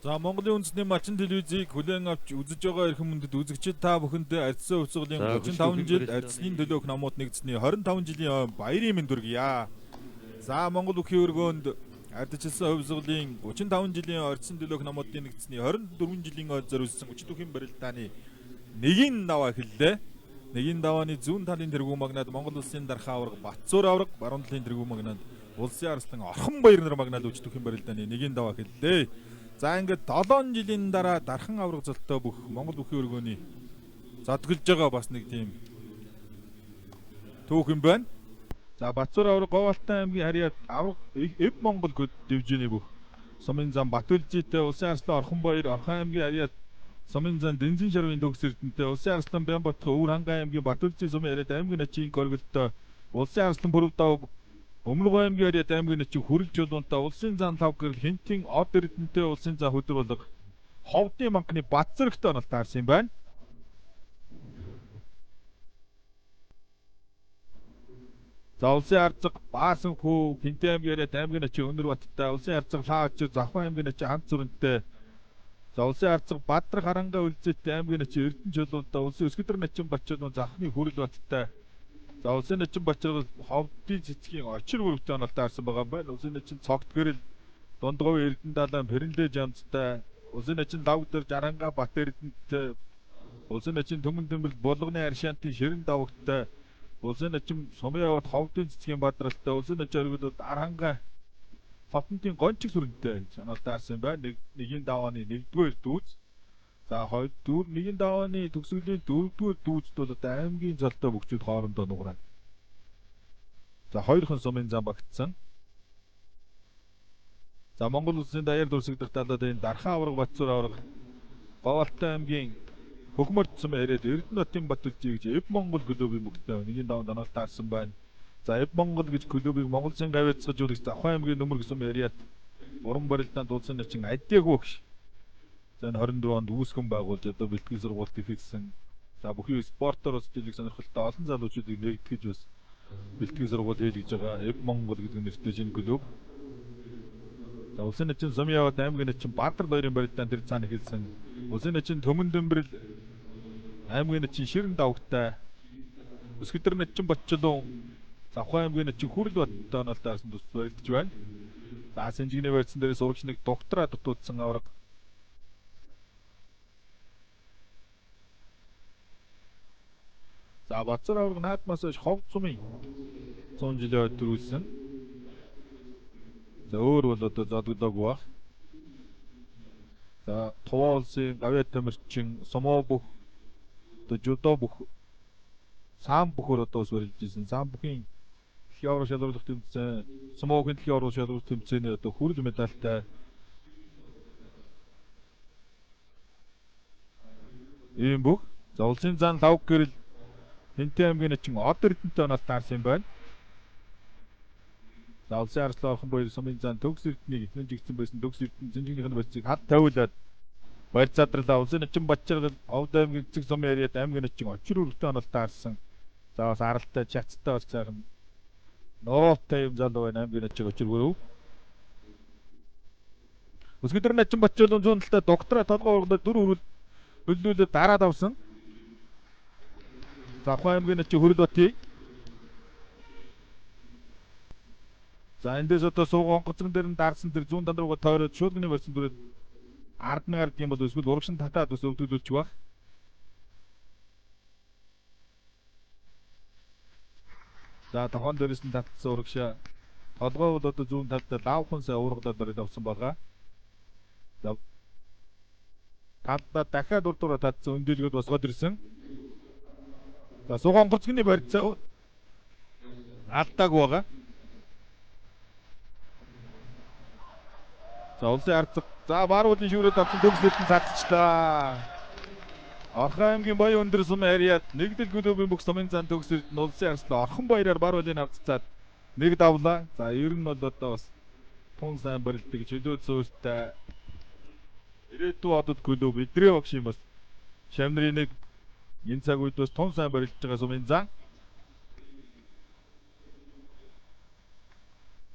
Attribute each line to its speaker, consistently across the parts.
Speaker 1: За Монголын үндэсний малчин телевизийг хүлээн авч үзэж байгаа эрхэм хүндэт үзэгчид та бүхэндээ Ардсан хувьсгалын
Speaker 2: За,
Speaker 1: 35 жил
Speaker 2: хөшүүхэн
Speaker 1: Ардсны төлөөх номууд нэгдсэний 25 жилийн баярын мэнд хүргье. За Монгол бүхийн өргөөнд ардчилсан хувьсгалын 35 жилийн Ардсан төлөөх номуудын нэгдсэний 24 жилийн ойд зориулсан өчтөхийн барилдааны нэгийн даваа эхэллээ. Нэгийн давааны зүүн талын тэргүүн магнаад Монгол улсын дархан аварга Батцуур аварга, баруун талын тэргүүн магнаад улсын арслан Орхон баяр нар магнаад өчтөхийн барилдааны нэгийн даваа эхэллээ. За ингээд 7 жилийн дараа дархан аварга золтой бүх Монгол бүхийн өргөөний зодголж байгаа бас нэг тийм түүх юм байна. За Батцуур аварга Говьалтай аймгийн харьяат аварга Эв Монгол дивжиний бүх сумын зам Батүлжитэй улсын арслан Орхон баяр Орхон аймгийн харьяат сумын зам Дэнзэн шарвын төгс эрдэнэтэй улсын арслан Бямбатхан Өвөр хангай аймгийн Батүлжи сумын харьяат аймгийн начийн горигдолтой улсын арслан Пүрэв Өмнөг аймгийн харьяат аймгийн начин хүрэл чулуунтай улсын зан лав гэрэл хинтийн од эрдэнэтэй улсын зан хөдөр болго ховдын банкны бат зэрэгтэй онол таарсан юм байна. За улсын арцаг Баасан хүү Хинтээ аймгийн яриад аймгийн начин Өнөр Баттай улсын арцаг Лаа очир Завхан аймгийн начин Хант сүрэнтэй за улсын арцаг Бадрах харангаа үлзээтэй аймгийн начин Эрдэнэ чулуунтай улсын Өсгөдөр начин Бачуулан Завхны хүрэл Баттай за улсын начин Бачиргал ховдын цэцгийн очир бүрэгтэй онол таарсан байгаа юм байна. Улсын начин Цогт гэрэл Дундговь Эрдэнэ далайн Пэрэнлээ жамцтай улсын начин Лавгдэр Жаранга Бат Эрдэнэтэй улсын начин Түмэн Тэмбэл Булганы Аршаантын Ширэн давгттай улсын начин Сумын яваад ховдын цэцгийн бадралтай улсын начин оргилууд Арханга Хотонтын гончиг сүрэнтэй санал таарсан юм байна. Нэг нэгийн давааны нэгдүгээр дүүз. За хоёр дүүр нэгийн давааны төгсгөлийн дөрөвдүгээр дүүзд бол одоо аймгийн золтой бөгчүүд хоорондоо нуграа. За хоёрхан сумын зам багтсан. За Монгол улсын даяар дүрсэгдэх талаад энэ Дархан аварга Батцуур аварга Говьалтай аймгийн Хөхмөрт сум яриад Эрдэнэ хотын Батүлжий гэж Эв Монгол клубын мөгтэй нэгийн даваанд онол таарсан байна. За Эв Монгол гэж клубыг Монгол Улсын гавьяа засаж Завхан аймгийн нөмөр гэсэн яриад уран барилдаанд улсын начин адиагүй гэж. За энэ 24 онд үүсгэн байгуулж одоо бэлтгэл сургуульд хийсэн. За бүхий спортоор бас жилиг сонирхолтой олон залуучуудыг нэгтгэж бас бэлтгэл сургууль хийлгэж байгаа Эв Монгол гэдэг нэртэй шинэ клуб. За улсын начин сумын яваад аймгийн начин Бадар хоёрын барилдаан тэр цаана эхэлсэн. Улсын начин Төмөн Дэмбэрэл аймгийн начин Ширэн давгтай Өсгөдөр начин Батчулуун Завхан аймгийн начин Хүрэл Баттай онол таарсан төс барилдаж байна. За Сэнжигний барьсан дээрээс урагш нэг доктораа дутуудсан аварга. За Бацар аварга наадмаас хойш ховд сумын 100 жилийн ойд төрүүлсэн. За өөр бол одоо зодглоогүй баг. За Туваа улсын гавьяа тамирчин сумо бүх одоо жудо бүх саан бүхөр одоо ус барилж ирсэн. Саан бүхийн дэлхийн аварга шалруулах тэмцээн, сумогийн дэлхийн аварга шалруулах тэмцээний одоо хүрэл медальтай ийм бүх. За улсын зан лав гэрэл Хинтээ аймгийн начин од эрдэнэтэй онол таарсан юм байна. За улсын арслан орхон буяр сумын зан төгс эрднийг эхэн жигдсэн байсан төгс эрдэнэ зэнжигнийх нь барьцыг хад тавиулаад барь задрлаа. Улсын начин Батчиргал овд аймгийн эцэг сумын яриад аймгийн начин очир өргөтэй онол таарсан. За бас аралтай чацтай бас сайхан нуруутай юм залуу байна аймгийн начин очир өрөв. Өсгөдөр начин Батчуулан зүүн талдаа доктораа толгой ургадаад дөрөв өрөөл хөллүүлээд дараад авсан. Завхан аймгийн начин Хөрөл Батыг. За эндээс одоо суугаа онгоцон дээр нь дарсан тэр зүүн тал руугаа тойроод шуулганы барьсан дүрээд ард нь гард юм бол эсвэл урагш нь татаад бас өвдөглүүлчих байх. За тохон дээрээс нь татсан урагшаа толгой бол одоо зүүн талд лавхан сая уургалаад бариад авсан байгаа. За талдаа дахиад урдуура татсан өндөлгөд босгоод ирсэн. За суугаа онгоцны барьцаа алдаагүй байгаа. За улсын арцаг. За бааруулын шүүрээд авсан төгс нэртэн цацчлаа. Орхон аймгийн баян өндөр сум харьяат нэгдэл клубын бүх сумын зан төгс эрдэнэ улсын арслан Орхон баяраар бааруулын авццаад нэг давлаа. За ер нь бол одоо бас тун сайн барилдаг чөлөө цөөртэй ирээдүйн одод клуб эдрээ багш юм бас шамнырын нэг энэ цаг үед бас тун сайн барилдаж байгаа сумын зан.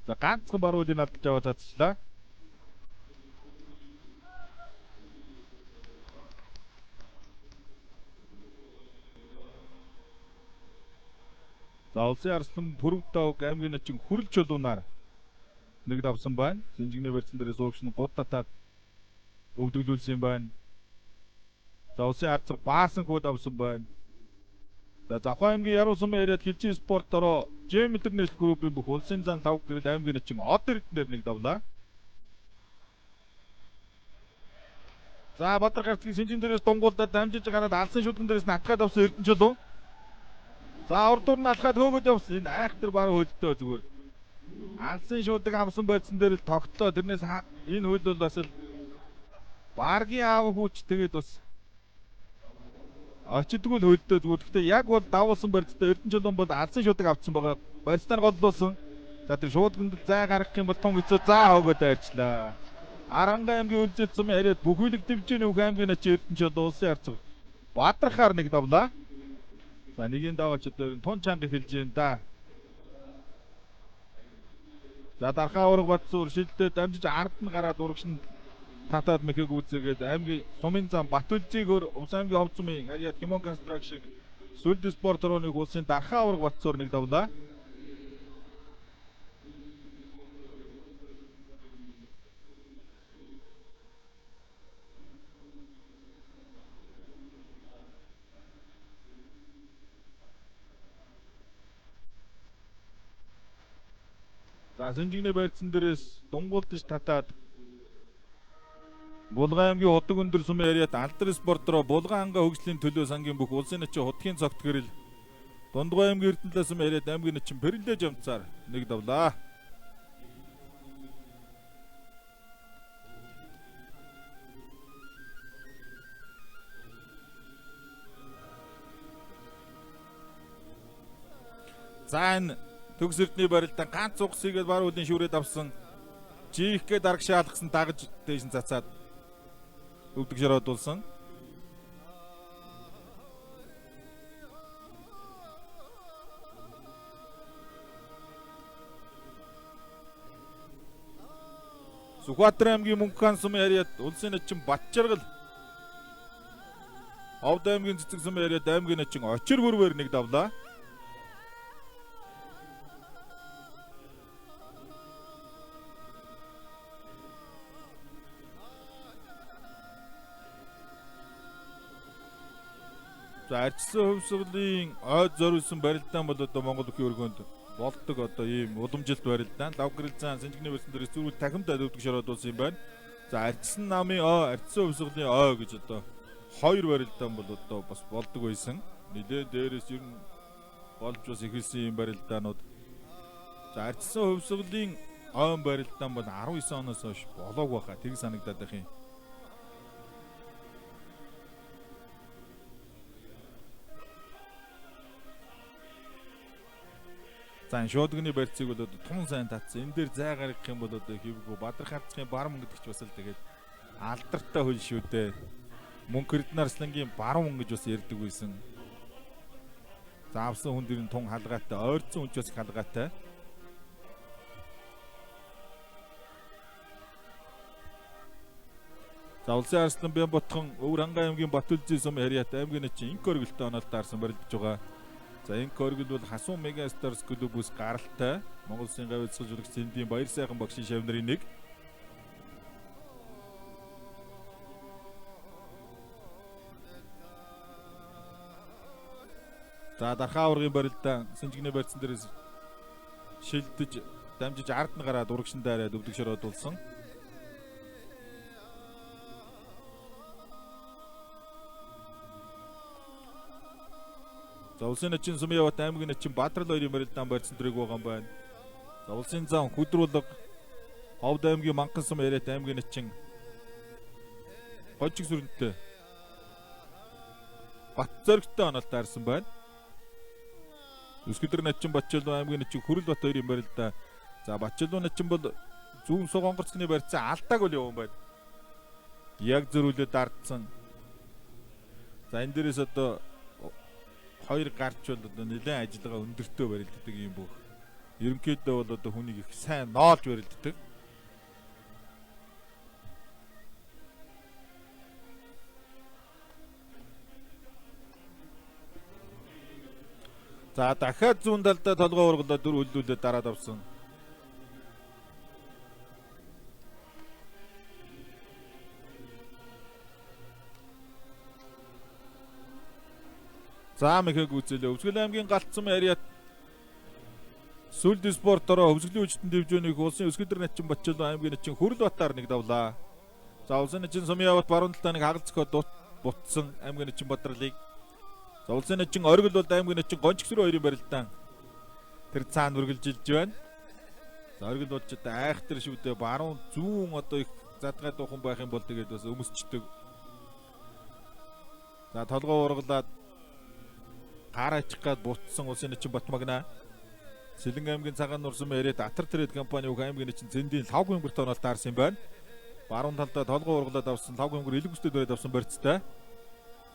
Speaker 1: За ганцхан баруулын алдаж аваад цацчлаа. За Улсын Арслан Пүрэв Давг аймгийн начин Хүрэл чулуунаар нэг давсан байна. Сэнжигний барьцсан дээрээс урагш нь гуд татаад өвдөглүүлсэн байна. За Улсын Арцаг Баасан хүү давсан байна. За Завхан аймгийн Яруу сумын яриад Хилжин спорт ороо GM International Group-ийн бүх Улсын зан 5 гэрэл аймгийн начин Од Эрдэнээр нэг давлаа. За Бадар гарцгийн сэнжин дээрээс дунгуулдаад дамжиж гараад алсан шүдэн дээрээс натгаад авсан Эрдэнэ чулуу. За урд дур нь алхаад хөөгөөд явсан. Энэ айхтар баруун хөлтөө зүгээр. Алсан шуудаг авсан байцсан дээр л тогтлоо. Тэрнээс энэ хөл бол бас л баргийн аав хүүч тэгээд бас очидгүй л хөлтөө зүгээр. Гэхдээ яг бол давуулсан барьцтай Эрдэнэ чулуун бол алсан шуудаг авсан байгаа. Барьцаар голлуулсан. За тэр шуудганд зай гаргах юм бол тун хэцүү. За хөөгөөд айрчлаа. Аранга аймгийн үлзэл сумын яриад бүхэлэг дэмжээний бүх аймгийн начин Эрдэнэ чулуун Улсын Арцаг Бадрахаар нэг давлаа. За нэгийн даваач одоо тун чанга хэлж байна да. За дархаа ураг Батсуур шилдэ дамжиж ард нь гараад урагш нь татаад мэхэг үүсгээд аймгийн сумын зам Батүлзийгөр Увс аймгийн хов сумын харьяат Химон Констракшн Сүлд спорт руу улсын дархаа ураг Батсуур нэг давлаа. За Сэнжигний барьцсан дээрээс дунгуулдаж татаад Булган аймгийн Удаг өндөр сумын яриад Алдар спорт руу Булган анга хөгжлийн төлөө сангийн бүх улсын начин Худгийн цогт гэрэл Дундгой аймгийн Эрдэнэлээ сумын яриад аймгийн начин Пэрэлдэ жамцаар нэг давлаа. За энэ Төгс Эрдний барилдаан ганц угс хийгээд баруун хөлийн шүүрээд авсан. Жихгээ дарагшаа алгасан дагаж дээш нь цацаад өвдөг шородулсан. Сүхбаатар аймгийн Мөнх хаан сумын яриад улсын начин Батжаргал Овд аймгийн Цэцэг сумын яриад аймгийн начин Очир бүрвээр нэг давлаа. За арчсан хувьсгалын ойд зориулсан барилдаан бол одоо Монгол бүхий өргөөнд болдог одоо ийм уламжилт барилдаан. Лав гэрэлзан Сэнжигний барьсан дээрээс зүрүүл тахимд өвдөг шороод юм байна. За арчсан намын ой, арчсан хувьсгалын ой гэж одоо хоёр барилдаан бол одоо бас болдог байсан. Нилээн дээрээс ер нь болж бас эхэлсэн ийм барилдаанууд. За арчсан хувьсгалын ойн барилдаан бол 19 оноос хойш болоог байхаа тэг санагдаад байх юм. За энэ шуудгны барьцыг бол одоо тун сайн татсан. Энэ дээр зай гаргах юм бол одоо хэвгүй Бадрах харцгийн баруун гэдэг ч бас л тэгээд алдартай хөл шүү дээ. Мөнх Эрдэнэ Арслангийн баруун гэж бас ярьдаг байсан. За авсан хүн дэр нь тун халгаатай, ойрцсон хүн ч бас халгаатай. За Улсын Арслан Бямботхон Өвөр Хангай аймгийн Батүлзий сум Харьяат аймгийн начин инк оргилтой оноолт таарсан барилдаж байгаа. За инк оргил бол Хасуун Мега Старс клуб-ус гаралтай Монгол Улсын гавь эзэлж зэндийн Баяр сайхан багшийн шав нарын нэг. За дархаа аваргын барилдаан Сэнжигний барьцсан дээрээс шилдэж дамжиж ард нь гараад урагшин даарад өвдөг шородулсан. За Улсын начин Сумын яват аймгийн начин Баатрал хоёрын барилдаан барьсан дөрөг байгаа юм байна. За Улсын зам Хүдрүүлэг Ховд аймгийн Манхан сум яриат аймгийн начин Гожиг сүрэнтэй Бат зоригтой оноолт таарсан байна. Өсгөдөр начин Батчилуу аймгийн начин Хүрэл бат хоёрын барилдаа. За Батчилуу начин бол зүүн суг онгорцны барьцаа алдааг бол явсан байна. Яг зөрүүлээд дардсан. За энэ дээрээс одоо хоёр гарч бол одоо нэлээд ажиллагаа өндөртөө барилддаг юм бүх. Ерөнхийдөө бол одоо хүнийг их сайн ноолж барилддаг. За дахиад зүүн талдаа толгой ургалаа дүр хөллүүлээд дараад авсан. За мэхэг үзэлээ. Өвсгөл аймгийн Галцсан ариат Сүлд спортороо өвсгөлийн хүчтэн дэвжөөнийг улсын өсгөлдөр начин Батчулуун аймгийн начин Хүрэлбатар нэг давлаа. За улсын начин Сумын яват баруун талдаа нэг хагалцгоо бутсан аймгийн начин Бадралыг. За улсын начин Оргил бол аймгийн начин Гончгсрөө хоёрын барилдаан тэр цаана үргэлжилж байна. За Оргил болж одоо айхтар шүү дээ. Баруун зүүн одоо их задгай дуухан байх юм бол тэгээд бас өмсчдөг. За толгой ургалаад гар ачих гад бутсан улсын начин Батмагна. Сэлэн аймгийн цагаан нурсан яриад Атар Трейд компани үг аймгийн начин зэндийн лав гүнгэр тоонол таарсан юм байна. Баруун талдаа толгой ургалаад авсан лав гүнгэр элэг бүстэй дөрөөд авсан барьцтай.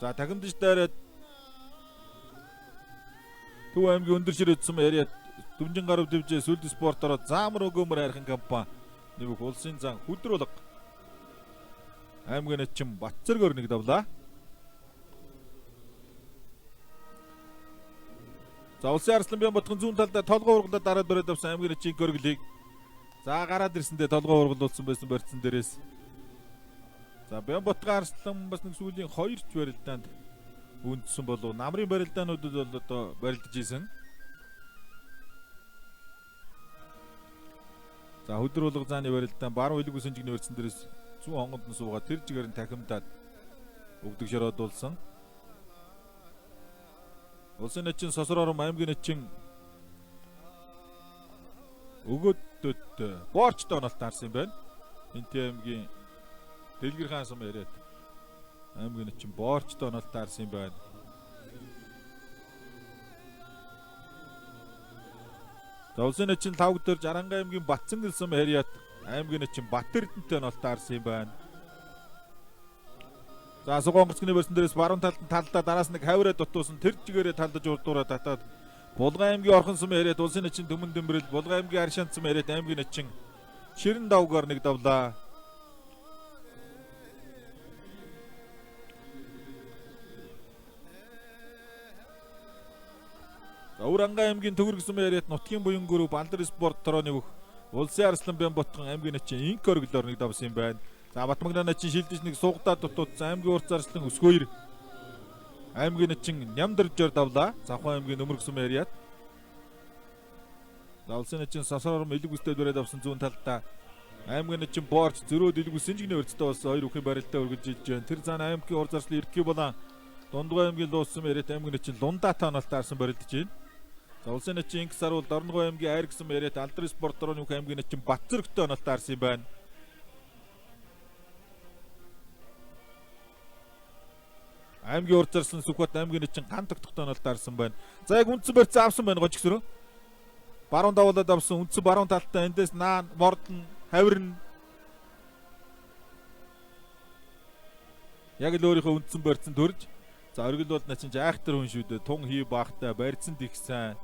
Speaker 1: За тагамдж дайраад Төв аймгийн өндөр ширээдсэн яриад Дүнжин гарав дэвжээ сүлд спортороо заамар өгөөмөр хайрхан компани нэмэх улсын зан хүдрүүлэг аймгийн начин Батцэргөр нэг давлаа. За улсын арслан бян ботхон зүүн талдаа толгой ургалаад дараад бариад авсан аймгийн начин Горглыг. За гараад ирсэндээ толгой ургалуулсан байсан барьцсан дээрээс. За бян ботхон арслан бас нэг сүүлийн хоёр ч барилдаанд үндсэн болов намрын барилдаануудад бол одоо барилдаж исэн. За хөдөр булга зааны барилдаан баруун илэг үсэн жигний барьцсан дээрээс зүүн хонгонд нь суугаад тэр жигээр нь тахимдаад өгдөг шороодулсан. Улсын начин сосор ором аймгийн начин өгөөддөд боорчтой онолт таарсан юм байна. Энтэй аймгийн Дэлгэр хаан сум яриад аймгийн начин боорчтой онолт таарсан юм байна. За улсын начин лавг дээр Жарангай аймгийн Батцангэл сум яриад аймгийн начин Бат-Эрдэнэтэй онолт таарсан юм байна. За суган онгоцны барьсан дээрээс баруун талд нь талдаа дараас нэг хавраа дутуусан тэр чигээрээ талдаж урдуураа татаад Булган аймгийн Орхон сум яриад улсын начин Түмэн Дэмбэрэл Булган аймгийн Аршаан сум яриад аймгийн начин Ширэн давгаар нэг давлаа. За Өвөр Ангай аймгийн Төгрөг сум яриад нутгийн буян гүрүү Балдар спорт торооны бүх улсын арслан бян ботхон аймгийн начин инк орглоор нэг давсан юм байна. За Батмагнаа начин шилдэж нэг суугдаа дутуудсан аймгийн урц арслан өсгөөр аймгийн начин нямдаржоор давлаа. Завхан аймгийн Нөмөрг сум яриад. За улсын начин сосор ором элэг үстэй дүрээд авсан зүүн талдаа аймгийн начин боорч зөрөөд элэг үс сэнжигний өрцтэй болсон хоёр үхэн барилдаа өргөж илж байна. Тэр заана аймгийн урц арслан Иркий болон Дундгой аймгийн луусан яриад аймгийн начин Лундаа таанал таарсан барилдаж байна. За улсын начин Инк саруул Дорногов аймгийн Айрг сум яриад Алдар спорт дөрөвний үхэн аймгийн начин Батцэрэгтэй онол таарсан юм байна. Аймгийн урд зарсан Сүхбат аймгийн начин ган тогтохтой онол таарсан байна. За яг үндсэн барьцаа авсан байна гожигсрөө. Баруун давуулаад авсан үндсэн баруун талтай эндээс наан мордон хавирна. Яг л өөрийнхөө үндсэн барьцсан төрж. За оргил бол начин жайхтар хүн шүү дээ. Тун хий баахтай барьцсан дихсэн.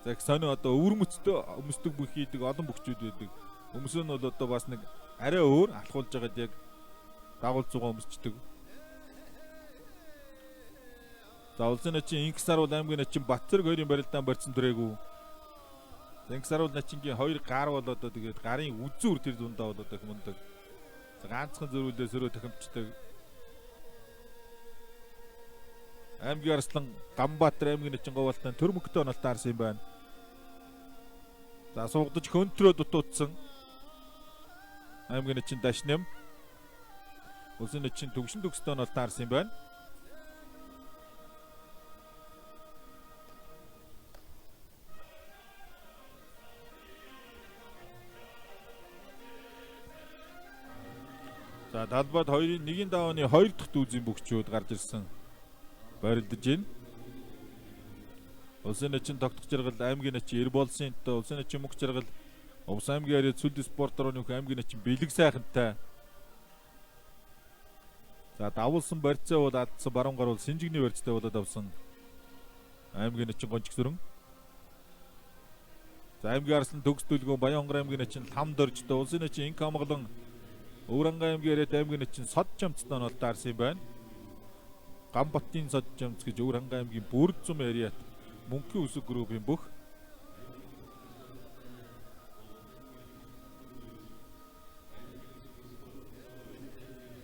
Speaker 1: За их сонио одоо өвөрмөцтэй өмсдөг бүх хийдэг олон бөхчүүд байдаг. Өмсөө нь бол одоо бас нэг арай өөр алхуулж байгаад яг дагуул зугаа өмсчдөг. За улсын начин Инк саруул аймгийн начин Батцэрэг хоёрын барилдаан барьсан түрээгүй. Инк саруул начингийн хоёр гар бол одоо тэгээд гарын үзүүр тэр дундаа бол одоо их мундаг. За ганцхан зөрүүлээ сөрөө тохимчдаг. Аймгийн арслан Ганбаатар аймгийн начин говьлтан төр мөнгөтэй онол таарсан юм байна. За суугдаж хөнтрөө дутуудсан. Аймгийн начин Дашням. Улсын начин төгшин төгстэй онол таарсан юм байна. За талбайд хоёрын нэгin давааны хоёр дахь дүүзийн бөхчүүд гарч ирсэн. Барилдаж байна. Улсын начин тогтох жаргал аймгийн начин Эрболсын улсын начин мөнх жаргал Увс аймгийн яриад сүлд спорт орны аймгийн начин бэлэг сайхантай. За давуулсан барьцаа бол алдсан баруун гар бол сэнжигний барьцтай болоод авсан. Аймгийн начин гончгсөрөн. За аймгийн арслан төгс төлгөө Баян-Хонгор аймгийн начин лам доржтой улсын начин инк амгалан Өвөр Ангай аймгийн яриад аймгийн начин сод чамцтай нь бол даарсан юм байна. Ганбатын Соджамц гэж Өвөр Хангай аймгийн Бүрд зум Ариат Мөнхийн үсэг группийн бүх.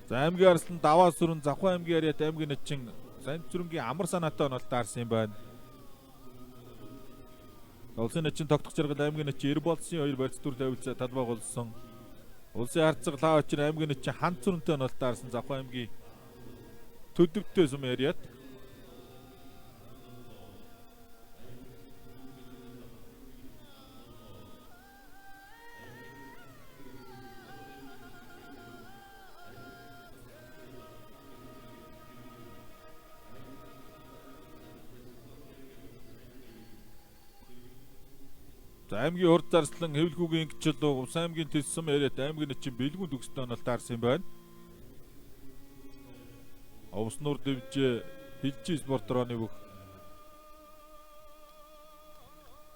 Speaker 1: За аймгийн Арслан Даваа сүрэн Завхан аймгийн Ариат аймгийн Начин Самцүрэнгийн амар санаатай онол даарсан юм байна. Улсын начин тогтох жаргал аймгийн начин Эрболсын хоёр барьц дүр тавилцаа талбай голсон. Улсын харцаг лаа очир аймгийн начин Хант сүрэнтэй онол даарсан Завхан аймгийн төдөвтэй сум Ариат. За аймгийн урд зарслан хэвлэгүүгийн ингэчлөө Увс аймгийн Тэссэн яриад аймгийн начин бэлгүүн төгсдөн онол таарсан юм байна. Увс нуур дэвжээ хилжи спортрооны бүх.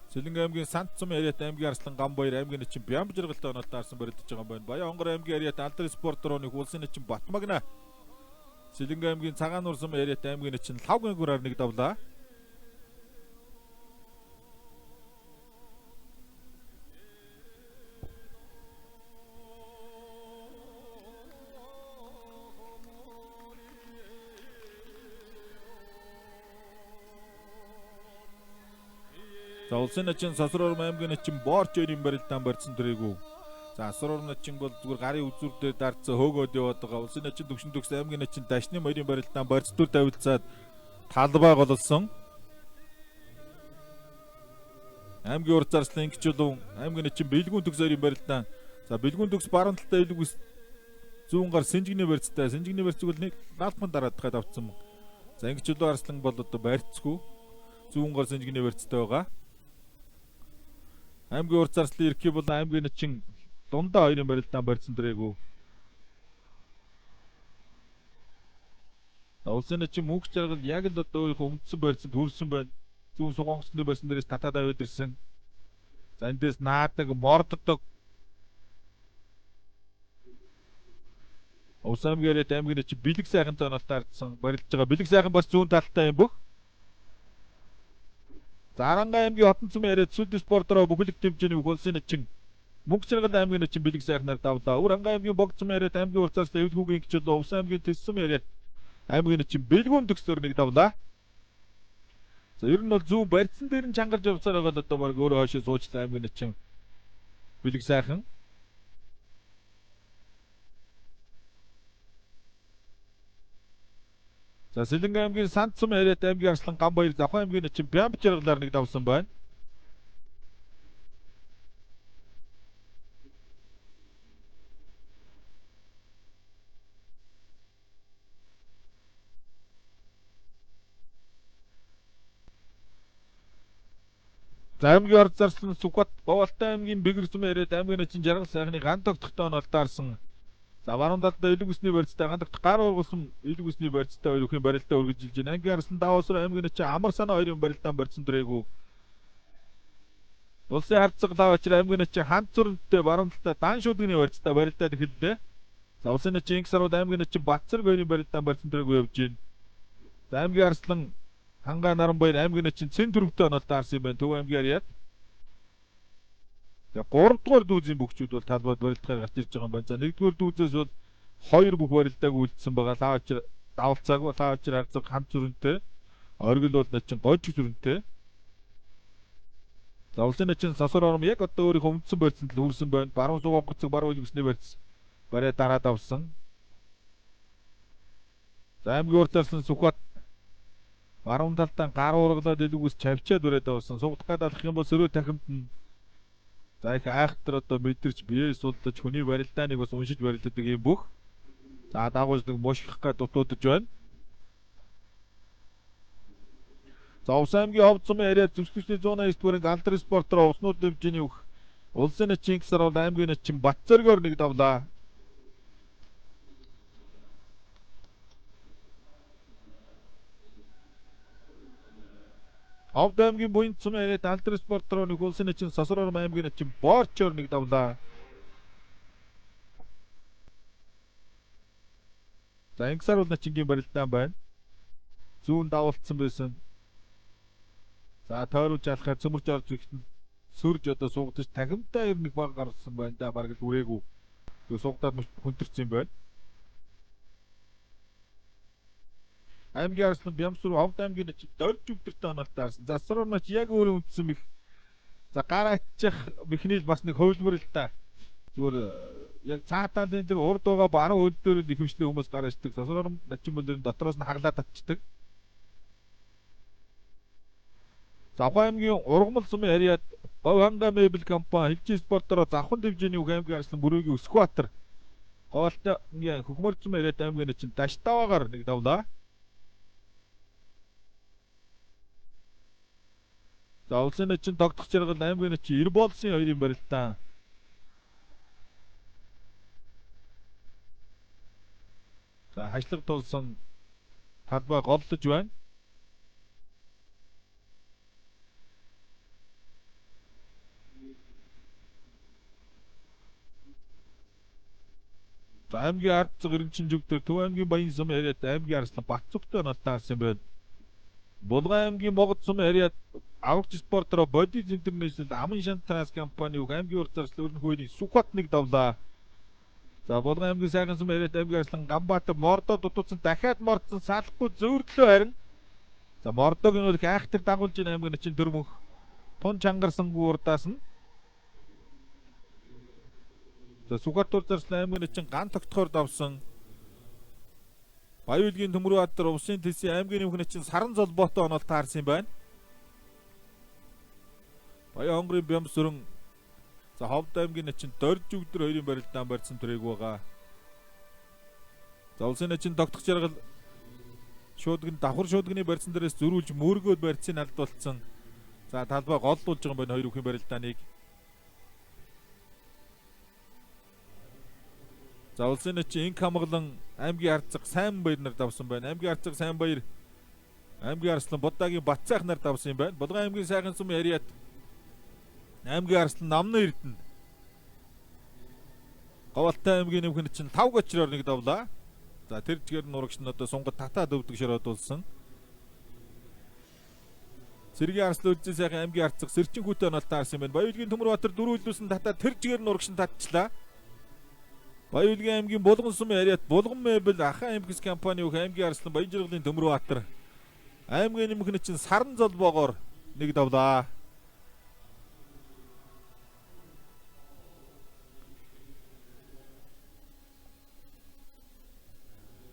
Speaker 1: Сэлэнг аймгийн Сандцум яриад аймгийн Арслан Гамбаяр аймгийн начин Бямб жаргалтай онол таарсан барилдаж байгаа юм байна. Баян онгор аймгийн яриад Алдар спортрооны улсын начин Батмагна. Сэлэнг аймгийн Цагаан нуурсам яриад аймгийн начин Лавгийн гураар нэг давлаа. За улсын начин Сосрор аймгийн начин Боорч хоёрын барилдаан барьсан дөрийгүү. За Сосрор начин бол зүгээр гарын үзүүр дээр дарцсан хөөгөөд яваад байгаа. Улсын начин төвшин төгс аймгийн начин Дашны хоёрын барилдаан барьц дүр тавилцаад талбай голсон. Аймгийн урд зарслан ингэчүүлэн аймгийн начин Бэлгүүн төгс хоёрын барилдаан. За Бэлгүүн төгс баруун талдаа илүүгс зүүн гар Сэнжигний барьцтай. Сэнжигний барьцыг бол нэг наалдман дараадахад авцсан. За ингэчүүлэн Арслан бол одоо барьцгүй. Зүүн гар Сэнжигний барьцтай байгаа. Аймгийн урд зарслын Эрхий болон аймгийн начин дундаа хоёрын барилдаан барьсан дөрээгүй. Улсын начин мөнх жаргал яг л одоо өөрийнхөө үндсэн барьцанд хүрсэн байна. Зүүн сугонгоцны барьсан дээрээс татаад аваад ирсэн. За эндээс наадаг, морддог. Увс аймгийн яриад аймгийн начин бэлэг сайхан зоноос таарсан барилдаж байгаа. Бэлэг сайхан бас зүүн талтай юм бүх. За Аранга аймгийн Хотон цөмийн яриад Сүлд спортороо бүхэлд хэмжээний улсын начин Мөнх жаргал аймгийн начин бэлэг сайхнаар давлаа. Өвөр Хангай аймгийн Богд цөмийн яриад аймгийн урцаас эвлгүүгийн гिचэл Увс аймгийн Тэссэн яриад аймгийн начин бэлгүүн төгсдөр нэг давлаа. За ер нь бол зүүн барьцсан дээр нь чангарч явсаар байгаа л одоо баг өөрөө хойшоо суучлаа аймгийн начин бэлэг сайхан. За Сэлэнг аймгийн Сандцум яриад аймгийн Арслан Гамбаяр Завхан аймгийн начин Бямб жаргалаар нэг давсан байна. За аймгийн орд зарслан Сүхбат Бовалтай аймгийн Бэгэрсүм яриад аймгийн начин жаргал сайхны ган тогтохтой онол даарсан. За баруун талдаа элэг үсний барьцтай ган тогтох гар ургуулсан элэг үсний барьцтай хоёр бүхэн барилдаа өргөжилж байна. Аймгийн Арслан Даваасар аймгийн начин амар санаа хоёрын барилдаан барьсан дөрээгүй. Улсын харцаг лав очир аймгийн начин хант зүрэнтэй баруун талдаа дан шүдгний барьцтай барилдаад эхэллээ. За улсын начин Инх сарууд аймгийн начин Батцэрэг хоёрын барилдаан барьсан дөрээгүй явж байна. За аймгийн Арслан Хангай Наранбаяр аймгийн начин Цэн төрөвтэй онол даарсан юм байна. Төв аймгийн Ариад. За 3 дугаар дүүзийн бөхчүүд бол талбайд барилдахаар гарч ирж байгаа юм байна. За 1 дугаар дүүзээс бол 2 бүх барилдааг үлдсэн байгаа. Лаа очир давалцаагүй, лаа очир харцаг хамт зүрэнтэй. Оргил бол начин гожиг зүрэнтэй. За улсын начин Сосор ором яг одоо өөрийнхөө үндсэн барьцанд л хүрсэн байна. Баруун суугаа гоцог баруун үсний барьц барай дараад авсан. За аймгийн урд зарсан Сүхбат баруун талдаа гар ургалаад илүүгээс чавчаад өрөөд авсан. Сугдах гад алах юм бол сөрөө тахимд нь за их айхтар одоо мэдэрч бие сулдаж хүний барилдааныг бас уншиж барилдадаг юм бүх. За дагуулж нэг мушгих гад дутуудаж байна. За Увс аймгийн Ховд сумын яриад зөвшөлтний 189 дугаарыг Алдар спортороо уснууд хэмжээний өг улсын начин Инх сарвал аймгийн начин Батцэргоор нэг давлаа. Ховд аймгийн Буян сумын яриад Алдар спортороо нэг улсын начин Сосрор аймгийн начин Боорчоор нэг давлаа. За Инх сарвал начингийн барилдаан байна. Зүүн давуулцсан байсан. За тойруулж алхахаар цөмөрж орж ирэхэд нь сөрж одоо суугдаж тахимтай ер нэг баг гарсан байна да, бараг л үрээгүй. Тэгээ суугдаад хүндэрсэн юм байна. Аймгийн Арслан Бямсүр Овд аймгийн дөрж өвдөртэй оноолтой харсан. Засруу нач яг өөрөө үндсэн мэх. За гар аччих мехнил бас нэг хувилбар л та. Зүгээр яг цаатаалын тэр урд байгаа баруун хөл дээр ихэвчлэн хүмүүс гар ачдаг. Засруу начин бол дотроос нь хаглаад татчихдаг. Завхан аймгийн Ургамал сумын харьяат Говь ханга мебель компани Хилжин спортоор Завхан дивжиний үг аймгийн Арслан Бүрөөгийн Өсгөбаатар Говьалтай аймгийн Хөхмөр сумын харьяат аймгийн начин Даштаваагаар нэг давлаа. За улсын начин тогтох жаргал аймгийн начин Ирболсын хоёрын барилдаан. За хашлаг тулсан талбай голлож байна. За аймгийн ард зэг эренчин зүг дээр Төв аймгийн Баян сум яриад аймгийн Арслан Батцогтой нотаасан юм байна. Булган аймгийн Могод сум яриад Аврагч спортороо Бодис Интернэшнл Аман Шан Транс компани үг аймгийн урд зарцлал өрнөх үеийн Сүхбат нэг давлаа. За Булган аймгийн Сайхан сум яриад аймгийн Арслан Ганбаатар Мордо дутуусан дахиад мордсон салахгүй зөөрлөө харин. За Мордог нь бол их айхтар дагуулж ийн аймгийн начин дөрмөнх тун чангарсангүй урдаас нь. За Сүхбат ур зарцлал аймгийн начин ган тогтхоор давсан. Баян Төмөрбаатар Увсын төлсийн аймгийн нэмэх начин саран золбоотой онол таарсан юм байна. Баян хонгорын Бямсүрэн за Ховд аймгийн начин дөрж өдөр хоёрын барилдаан барьсан төрээг байгаа. За улсын начин тогтох жаргал шуудгын давхар шуудгны барьсан дээрээс зөрүүлж мөргөөд барьцыг алдуулсан. За талбай голлуулж байгаа юм байна хоёр үхийн барилдааныг. За улсын начин инк хамглан аймгийн арцэг сайн баяр нар давсан байна. Аймгийн арцэг сайн баяр аймгийн Арслан Буддагийн Батцайх нар давсан юм байна. Булган аймгийн Сайхан сум яриад аймгийн Арслан Намны Эрдэнэ Говьалтай аймгийн нэмхэн чинь 5 гочроор нэг давлаа. За тэр чигээр нурагч нь одоо сунгад татаад өвдөг шороодулсан. Цэргийн Арслан Үлзий сайхан аймгийн арцэг сэрчин хүүтэй онолтой харсан юм байна. Баян Төмөрбаатар дөрөв үлдүүлсэн татаад тэр чигээр нурагч нь татчлаа. Баян аймгийн Булган сумын хариат Булган мебель Ахан аймгис компани бүх аймгийн Арслан Баян жаргалын Төмөрбаатар аймгийн нэмхэн чинь саран золбоогоор нэг давлаа.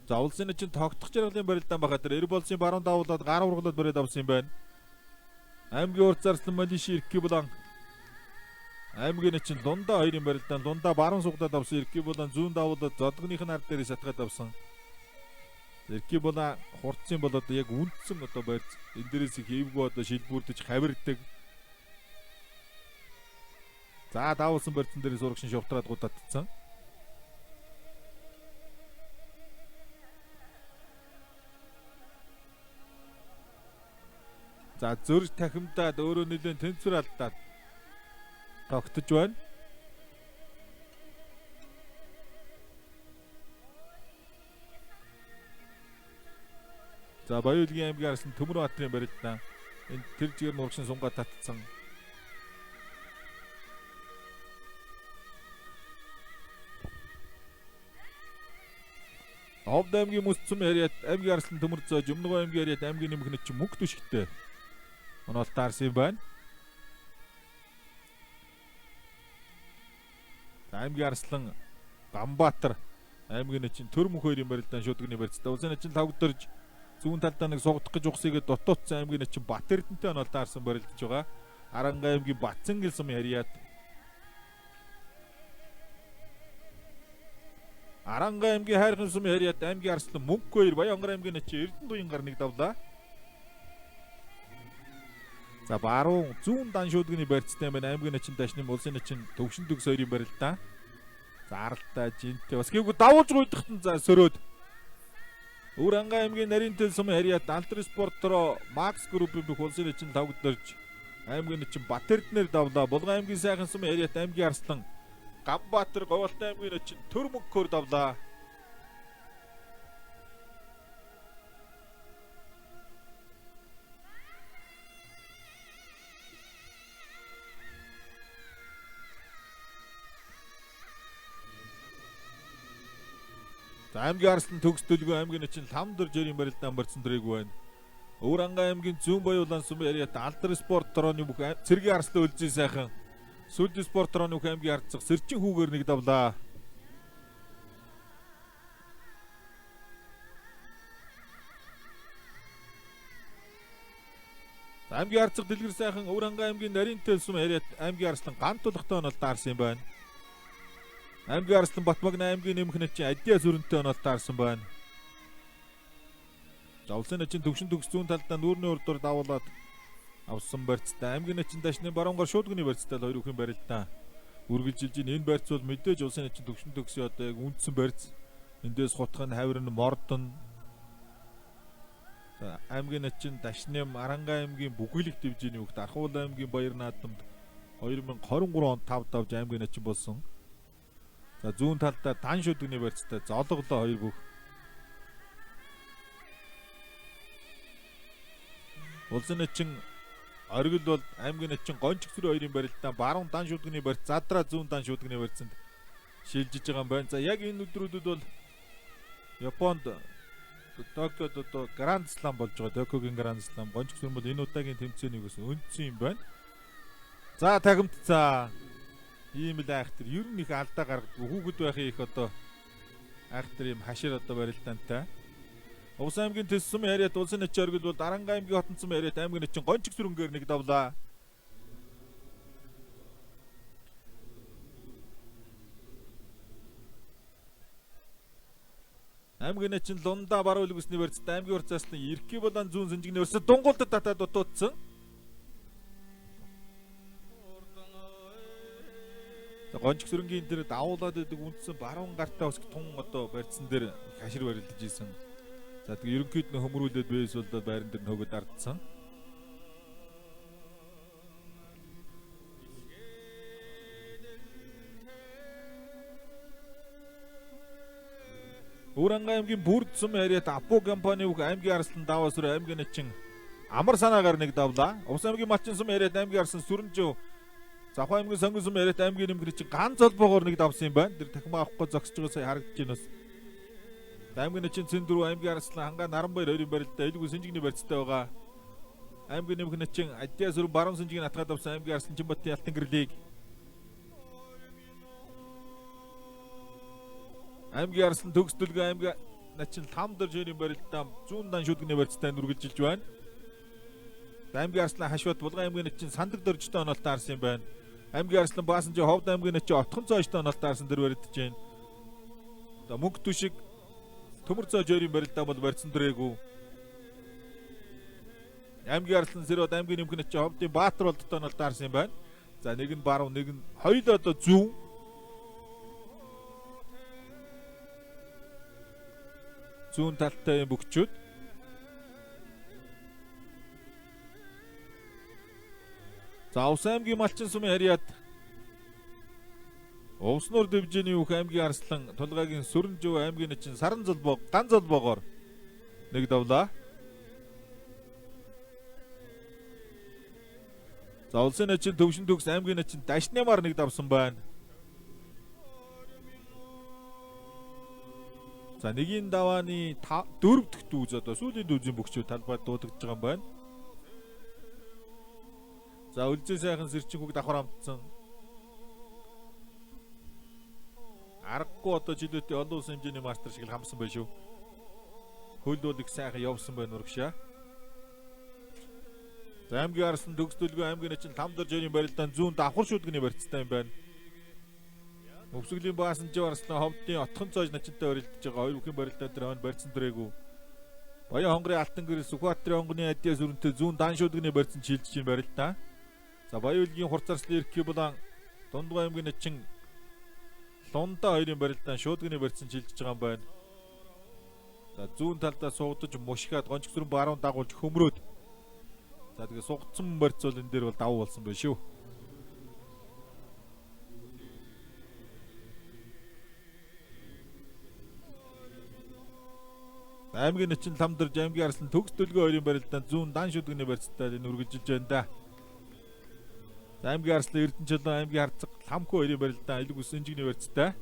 Speaker 1: За улсын чинь тогтох жаргалын барилдаан байхад тэр Эрболсын баруун давуулаад гар ургалаад бариад авсан юм байна. Аймгийн урд зарслан Малиши Иркибулан аймгийн чинь Лунда хоёрын барилдаан Лунда баруун сугадаад авсан Иркибулан зүүн давуулаад зодгоных нь ард дээрээ шатгаад авсан. Иркибулан хурцсан бол одоо яг үндсэн одоо барьц энэ дээрээс их эвгүй одоо шилбүүрдэж хавирдаг. За давуулсан барьцсан дээрээ сурагшин шувтраад гудатцсан. За зөрж тахимдаад өөрөө нэлээд тэнцвэр алдаад тогтож байна. За Баян аймгийн Арслан Төмөрбаатарын барилдаан энэ тэр чигээр нурагшин сунгаа татцсан. Овд аймгийн Мөсцөм яриад аймгийн Арслан Төмөр зоож Өмнөгөө аймгийн яриад аймгийн нэмэх нь чи мөнгө түшигтэй. Онол таарсан юм байна. За аймгийн Арслан Ганбаатар аймгийн начин төр мөнх хоёрын барилдаан шуудгны барьцтай. Улсын начин лавгдорж зүүн талдаа нэг сугдах гэж ухсыгээд дутуутсан аймгийн начин Бат Эрдэнэтэй онол таарсан барилдаж байгаа. Аранга аймгийн Батцангэл сум яриад Аранга аймгийн Хайрхан сум яриад аймгийн Арслан Мөнх хоёр Баян онгор аймгийн начин Эрдэнэ туян гар нэг давлаа. За баруун зүүн дан шуудгны барьцтай байна. Аймгийн начин дашны улсын начин төвшин төгс хоёрын барилдаан. За аралтай жинтэй бас гээгүй давуулж гуйдахт нь за сөрөөд. Өвөр Анга аймгийн Нарийн тэл сум хариат Алтар спортороо Макс группийн бүх улсын начин тавгдорж аймгийн начин Бат Эрдэнээр давлаа. Булган аймгийн Сайхан сум хариат аймгийн Арслан Ганбаатар Говьалтай аймгийн начин төр мөнхөөр давлаа. За аймгийн Арслан төгс төлгөө аймгийн начин Ламдар жирийн барилдаан барьсан дөрэг байна. Өвөр Ангай аймгийн Зүүн Баяуулан сүм яриат Алдар спорт дорооны бүх цэргийн Арслан үлзий сайхан. Сүлд спорт дорооны бүх аймгийн арцах сэрчин хүүгээр нэг давлаа. Аймгийн арцах дэлгэр сайхан Өвөр Ангай аймгийн Нарийнтэй сүм яриат аймгийн Арслан ганц тулахтай онол даарсан юм байна. Аймгийн Арслан Батмагна аймгийн нэмэх начин Адиа сүрэнтэй онол даарсан байна. За улсын начин төвшин төгс зүүн талдаа нүүрний урдуур давуулаад авсан барьцтай. Аймгийн начин дашны баруун гар шуудганы барьцтай л хоёр бүхэн барилдаа. Үргэлжилж энэ барьц бол мэдээж улсын начин төвшин төгсийн одоо яг үндсэн барьц. Эндээс хутх нь хавир нь морд нь. За аймгийн начин дашны Аранга аймгийн бүгэлэг дивжиний хүүхд Архуул аймгийн Баяр наадамд 2023 онд 5 давж аймгийн начин болсон. За зүүн талдаа дан шүдэгний барьцтай зологлоо хоёр бүх. Улсын начин оргил бол аймгийн начин гончиг сүрэн хоёрын барилдаа баруун дан шүдэгний барьц задраа зүүн дан шүдэгний барьцанд шилжиж байгаа юм байна. За яг энэ өдрүүдэд бол Японд Токиод одоо Гранд Слам болж байгаа. Токиогийн Гранд Слам гончиг сүрэн бол энэ удаагийн тэмцээнийг бас үндсэн юм байна. За тагамтцаа. Ийм л айхтар ер нь их алдаа гаргадаг. Хүүхэд байхын их одоо айхтар юм хашир одоо барилдаантай. Увс аймгийн Тэс сум яриад улсын начин оргил бол Даранга аймгийн Хотон сум яриад аймгийн начин гончиг сүрэнгээр нэг давлаа. Аймгийн начин Лунда баруун үлгэсний барьцтай аймгийн урцааслан Ирки болон зүүн сэнжигний өрсө дунгуулдад татаад дутуудсан. Гончиг сүрэнгийн дээр давуулаад идэг үндсэн баруун гартаа өсөх тун одоо барьцсан дээр хашир барилдаж исэн. За тэгээ ерөнхийд нь хөмрүүлээд бэс болоод байран дээр нөгөөд ардсан. Өвөр Ангай аймгийн Бүрд сум яриад Апу компани бүх аймгийн Арслан даваас руу аймгийн начин амар санаагаар нэг давлаа. Увс аймгийн Малчин сум яриад аймгийн Арслан Сүрэнжив Завхан аймгийн Сонгон сум яриад аймгийн нэмгэр чинь ганц холбоогоор нэг давсан юм байна. Тэр тахимаа авахгүй зогсож байгаа сая харагдаж байна бас. Аймгийн начин Цэн дөрөв аймгийн Арслан хангаа Наранбаяр хоёрын барилдаа илгүй сэнжигний барьцтай байгаа. Аймгийн нэмэх начин Адиа сүрэн баруун сэнжигийг атгаад авсан аймгийн Арслан Чинбатын Алтан гэрлийг. Аймгийн Арслан төгс төлгөө аймгийн начин Ламдар жирийн барилдаа зүүн дан шүдгний барьцтай үргэлжилж байна. Аймгийн Арслан хашват Булган аймгийн начин сандаг дөржтэй онолтой харсан юм байна. Аймгийн Арслан баасан чи Ховд аймгийн начин Отхон цоожтой онолтой харсан дэр баригдаж байна. За мөнгө түшиг Төмөр цоо жирийн барилдаа бол барьцсан дөрээгүй. Аймгийн Арслан Сэрод аймгийн нэмэх начин Ховдын Баатар болдтой онолтой харсан юм байна. За нэг нь баруун нэг нь хоёул одоо зүүн. Зүүн талтай юм бөгчүүд. За Увс аймгийн Малчин сумын харьяат Увснуур дивжиний бүх аймгийн Арслан Тулгаагийн Сүрэнжив аймгийн начин Саран золбоо ган золбоогоор нэг давлаа. За улсын начин Төвшин төгс аймгийн начин Дашнямар нэг давсан байна. За нэгийн давааны дөрөв дэх дүүз одоо сүүлийн дүүзийн бөгчүүд талбайд дуудагдж байгаа юм байна. За үлзий сайхан сэрчин хүүг давхар амтсан. Аргагүй одоо жилүүтийн олон улсын хэмжээний мастер шиг л хамсан байх шүү. Хөл бол их сайхан явсан байна урагшаа. За аймгийн Арслан төгс төлгөө аймгийн начин Ламдар жирийн барилдаан зүүн давхар шүдгний барьцтай юм байна. Өвсгөлийн баасан жив Арслан Ховдын Отхон цоож начинтай барилдаж байгаа хоёр бүхэн барилдаа дээр хойно барьцсан дөрээгүй. Баян хонгорын Алтан гэрэл Сүхбаатарын онгоны адиа сүрэнтэй зүүн дан шүдгний барьцсан шилжиж ин барилдаа. За Баян үлгийн хурц арслан Ирки булан Дундгой аймгийн начин Лунда хоёрын барилдаан шуудгны барьцсан шилжиж байгаа юм байна. За зүүн талдаа суугдаж мушгаад гончиг сүрэн баруун дагуулж хөмрөөд. За тэгээ сугдсан барьц бол энэ дээр бол давуу болсон байх шүү. Аймгийн начин Ламдарж аймгийн Арслан төгс төлгөө хоёрын барилдаан зүүн дан шүдгний барьцтай энэ үргэлжилж байна да. Аймгийн Арслан Эрдэнэчилэн аймгийн Харцаг Ламхүү хоёрын барилдаан илэг ус инжигний барьцтай.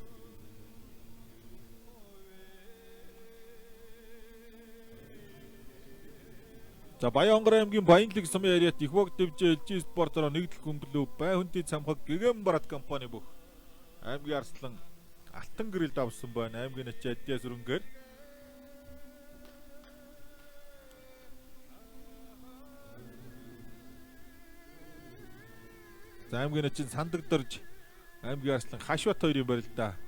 Speaker 1: За Баян-Онгор аймгийн Баянлаг сумын ариат их вог дэвжээ LG спортороо нэгдэл хүмблүү бай хөндийн цамхаг гэгэм барат компани бүх аймгийн Арслан алтан гэрэл давсан байна. Аймгийн ачи Адиас өрөнгөөр. За аймгийн ачин сандаг дорж аймгийн Арслан Хашват хоёрын барилдаа.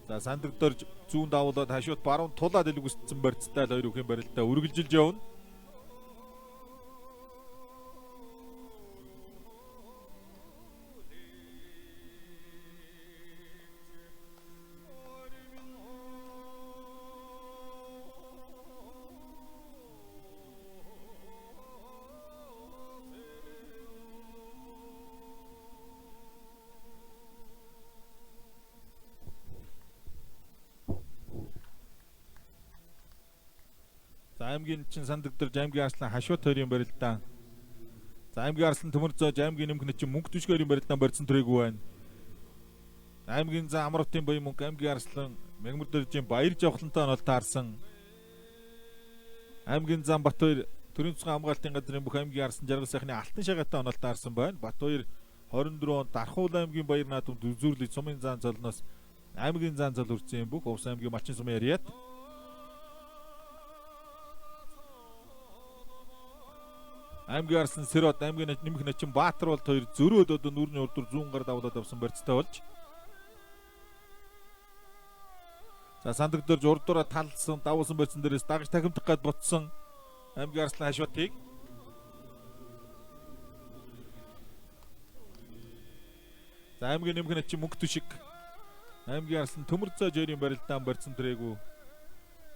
Speaker 1: За сандаг дорж зүүн давуулаад Хашват баруун тулаад илгүссэн барьцтай л хоёр үхийн барилдаа үргэлжилж явна. За аймгийн чин сандагдэрж аймгийн Арслан Хашуут хоёрын барилдаан. За аймгийн Арслан Төмөр зоож аймгийн нэмэх чин мөнгө түшиг хоёрын барилдаан барьсан түрээгүй байна. Аймгийн зан Амралтын баян мөнгө аймгийн Арслан Мягмар дөржийн баяр жавхлантай онол таарсан. Аймгийн зан Батбаяр төрийн цэцгэн хамгаалтын газрын бүх аймгийн Арслан Жаргал сайхны алтан шагаатай онол таарсан байна. Батбаяр 24 онд Дархуул аймгийн баяр наадамд үзүүрлэж сумын зан золноос аймгийн зан зол үрсэн бүх Увс аймгийн Малчин сумын яриад. Аймгийн Арслан Сэрот аймгийн нэмэх начин Баатар болд хоёр зөрөөд одоо нүүрний урдуур зүүн гар давлаад авсан барьцтай болж. За сандаг дөрж урдуураа талсан давуулсан барьцсан дээрээс дагаж тахимдах гад бутсан аймгийн Арслан Хашватыг. За аймгийн нэмэх начин мөнгө түшиг аймгийн Арслан Төмөр зоо жирийн барилдаан барьцсан түрээгүй.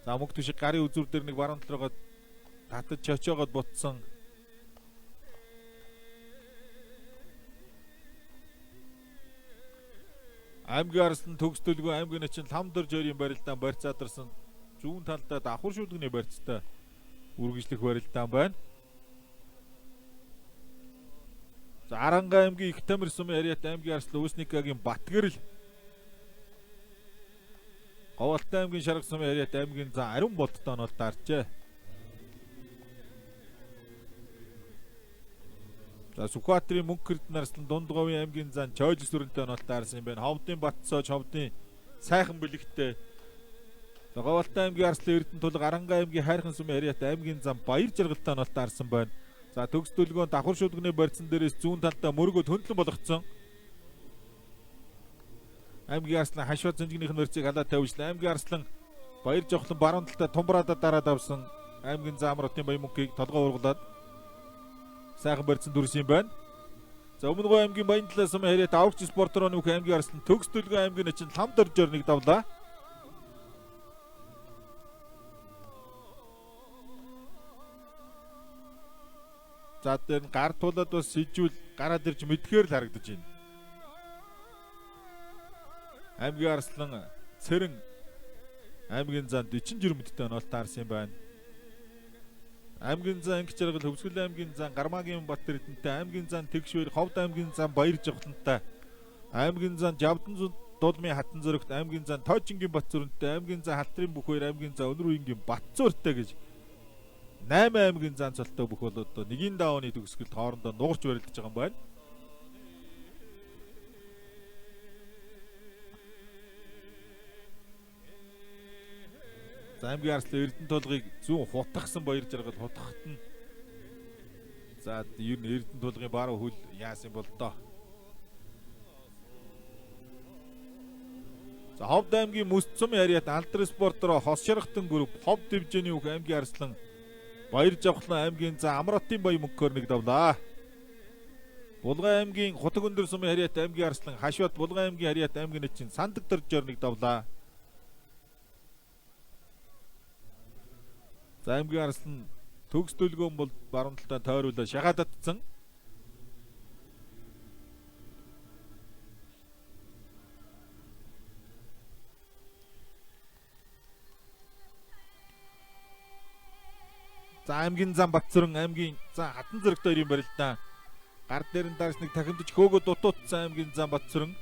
Speaker 1: За мөнгө түшиг гарын үзүүр дээр нэг баруун тал руугаа татаж чочоогоод бутсан. Аймгийн Арслан төгс төлгөө аймгийн начин лам дөрж хоёрын барилдаан барьцаадарсан зүүн талдаа давхар шүлгний барьцтай үргэлжлэх барилдаан байна. За Аранга аймгийн Их Тамир сумын ариат аймгийн Арслан Үсникагийн Батгэрэл Говьалтай аймгийн Шарга сумын ариат аймгийн зан Ариун болттой онол даржээ. За Сүхбаатарын мөнгө эрдэнэ Арслан Дундговын аймгийн зан Чойж сүрэнтэй онол таарсан юм байна. Ховдын Батцооч ховдын сайхан бэлэгтэй. За Говьалтай аймгийн Арслан Эрдэнэ тулга Аранга аймгийн Хайрхан сумын ариат аймгийн зан Баяр жаргалтай онол таарсан байна. За төгс төлгөөн давхар шүлгний барьцсан дээрээс зүүн талдаа мөргөд хөндлөн болгоцсон. Аймгийн Арслан Хашват зэнжигнийх нь барьцыг халаа тавьжлаа. Аймгийн Арслан Баяр жавхлан баруун талдаа тумбраадаа дараад авсан. Аймгийн зан Амралтын баян мөнхийг толгой ургалаад сайхан барьцсан дүрс юм байна. За Өмнөгов аймгийн Баян талаас сумын хариат аврагч спортороо нүүх аймгийн Арслан төгс төлгөө аймгийн начин лам дөржөөр нэг давлаа. За дээр нь гар тулаад бас сижүүл гараад ирж мэдхээр л харагдаж байна. Аймгийн Арслан Цэрэн аймгийн зан 40 жирэмттэй онол таарсан юм байна. Аймгийн зан Инг жаргал Хөвсгөл аймгийн зан Гармаагийн Бат Эрдэнэтэй аймгийн зан Тэгшвэр Ховд аймгийн зан Баяр жавхлантай аймгийн зан Жавдан дулмын хатан зөрөгт аймгийн зан Тоожингийн Бат зүрэнтэй аймгийн зан Халтрын бүх хоёр аймгийн зан Өнөр үеингийн Бат зүртэй гэж 8 аймгийн зан цолтой бүх бол одоо нэгийн даавны төгсгөлд хоорондоо нугарч барилдаж байгаа юм байна. За аймгийн Арслан Эрдэнэ тулгыг зүүн хутгасан баяр жаргал хутгахт нь за ер нь Эрдэнэ тулгын баруун хөл яасан бол доо. За Ховд аймгийн Мөс сумын ариат Алдар спортороо хос шаргатан групп Ховд дивжээний үг аймгийн Арслан Баяр жавхлан аймгийн зан Амралтын баян мөнгөөр нэг давлаа. Булган аймгийн Хутаг өндөр сумын хариат аймгийн Арслан Хашват Булган аймгийн хариат аймгийн начин сандаг дөржөөр нэг давлаа. За аймгийн Арслан төгс төлгөөн бол баруун талдаа тойруулаа шагаад татсан. За аймгийн зан Батцөрөн аймгийн зан Хатан зэрэгтэй хоёрын барилдаа гар дээр нь дарж нэг тахимдж хөөгөө дутуутсан аймгийн зан Батцөрөн.